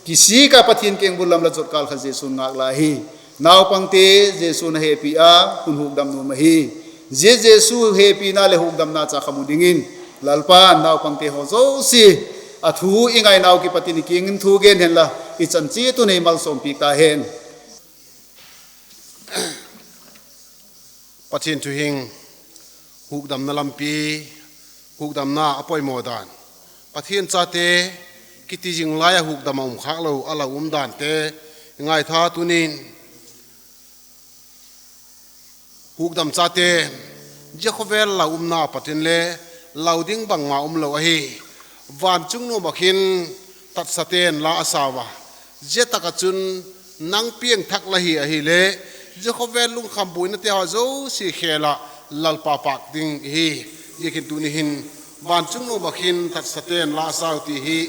kisik a Pathian kengbul lam la zot kâl kha Jesu'n ngâk la hi. Naupangte Jesu'n a hepi a, hun hukdam nuam ahi. Zia Jesu hepina leh hukdamna cha kha mu dingin, Lalpa'n naupangte haw zosia, a thu i ngainau kipat in i kiang in thu gen hen la, i chan chiat un ei malsawmpiak ta hen. Pathian thu hing, hukdamna lampi, hukdamna a poimaw dan. Pathian chate kiti zing lai ah hukdam a um khâk lo a lau um dante ngaitha tunin, hukdam chate, zia khawvel lau umna a pat inle lau ding bangma um lo ahi. Van chung nuam ah khin tatsate'n la a sau a, zia tak ah chun nang piangthak la hi ahile, zia khawvel lungkham buainate haw zosia khêl ah Lalpa pâk ding hi. Ziakin tuni hin, van chung nuam ah khin tatsate'n la a sau ti hi,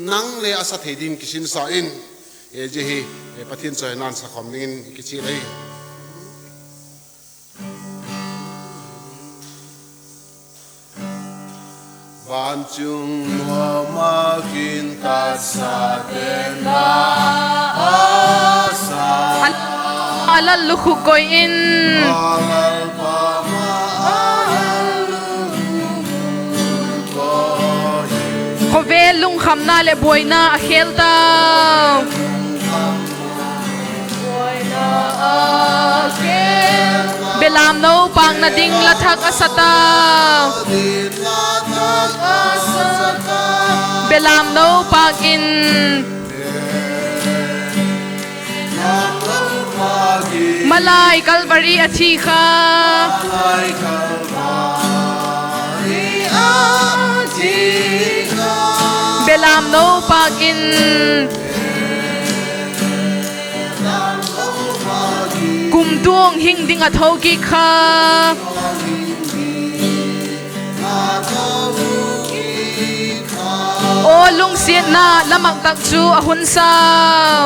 nang le a sa thei ding kisinsa in, zia hi Pathian chawihoi nan sakhawm dingin i kichial ahi. Van chung nuam ah khin tatsate'n la a sa, a lal lukhuk koi in, khawvel lungkhamna leh buaina a khêl tau. Belamno pâkna ding la thak a sa tau. Belamno pâk in. Malai Kalvari a thi kha. Belamno pâk in. Kumtuang hing ding a tho kit kha. Aw lungsiatna la mak tak chu a hun sau.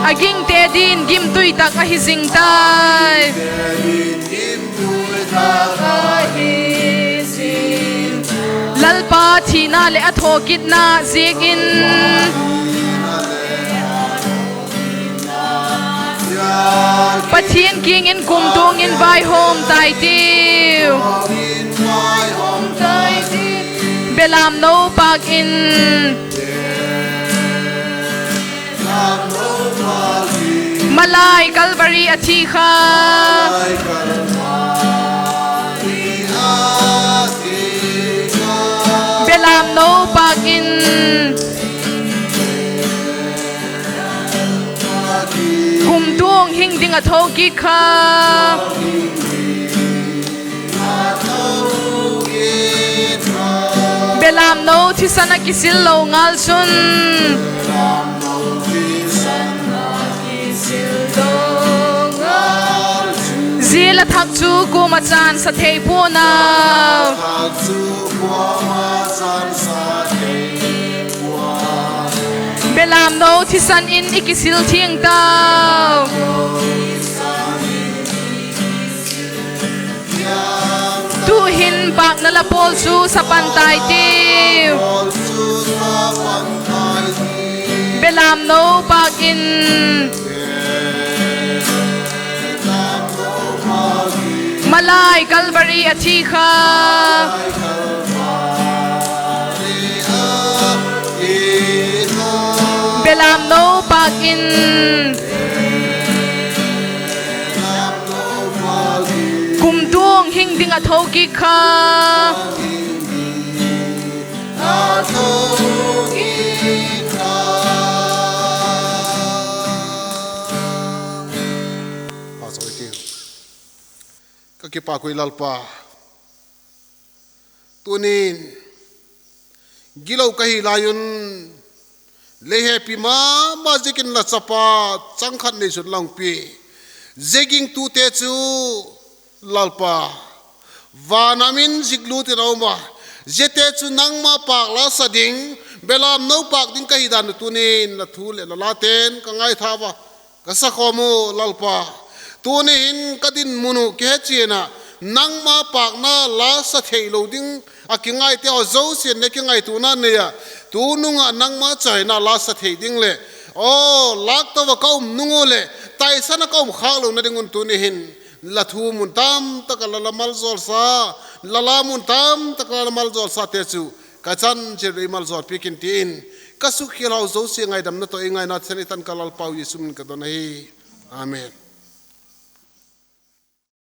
A gingte din gimtui tak ahi zing tai. Lalpa thina leh a thawkitna ziakin Pathian kiang in kumtuang in vaihawm tai tiu. Belamno pâk in. Malai Kalvari a thi kha. Belamno pâk in. Kumtuang hing ding a tho kit kha. Belamno thisan a kisil lo ngal chun, zia la thak chu kuama chan sa thei pua'n a. Belamno thisan in i kisil thiang tau. Tu'hin pâkna la pawl chu sa pan tai tiu. Belamno pâk in. Malai Kalvari a thi kha. Belamno pâk in. Kumtuang hing ding a tho kik kha. Ka kipak ui Lalpa. Tunin gilo ka hi lai un, lei hepi ma ma ziakin la chapa chang khat neisun la hung pia. Zia gingtute chu Lalpa, van a min ziklût in a um a, ziate chu nangma pâk la sa ding, belamno pâk ding ka hi dan uh tunin la thu leh la late'n ka ngaithau a, ka sakhawm u Lalpa. Tuni hin ka dinmun uh kihechian ah, nangma pâkna la sa theilo ding a kingaite haw zosia'n le kingaituana nei ah, tunung ah nangma chawina la sa thei ding leh, aw lâk to a ka um nung ua leh taisan a ka um khâk lona ding un tuni hin la thu mun tam tak ah la la maljawlsa, la la mun tam tak ah la la maljawlsate chu ka chan chiat ah ei maljawlpiak in ti in, ka sukkhial hau zosia ngaidamna tawh ei ngaina thisan i tan ka Lalpau Jesu min ka don ahi. Amen.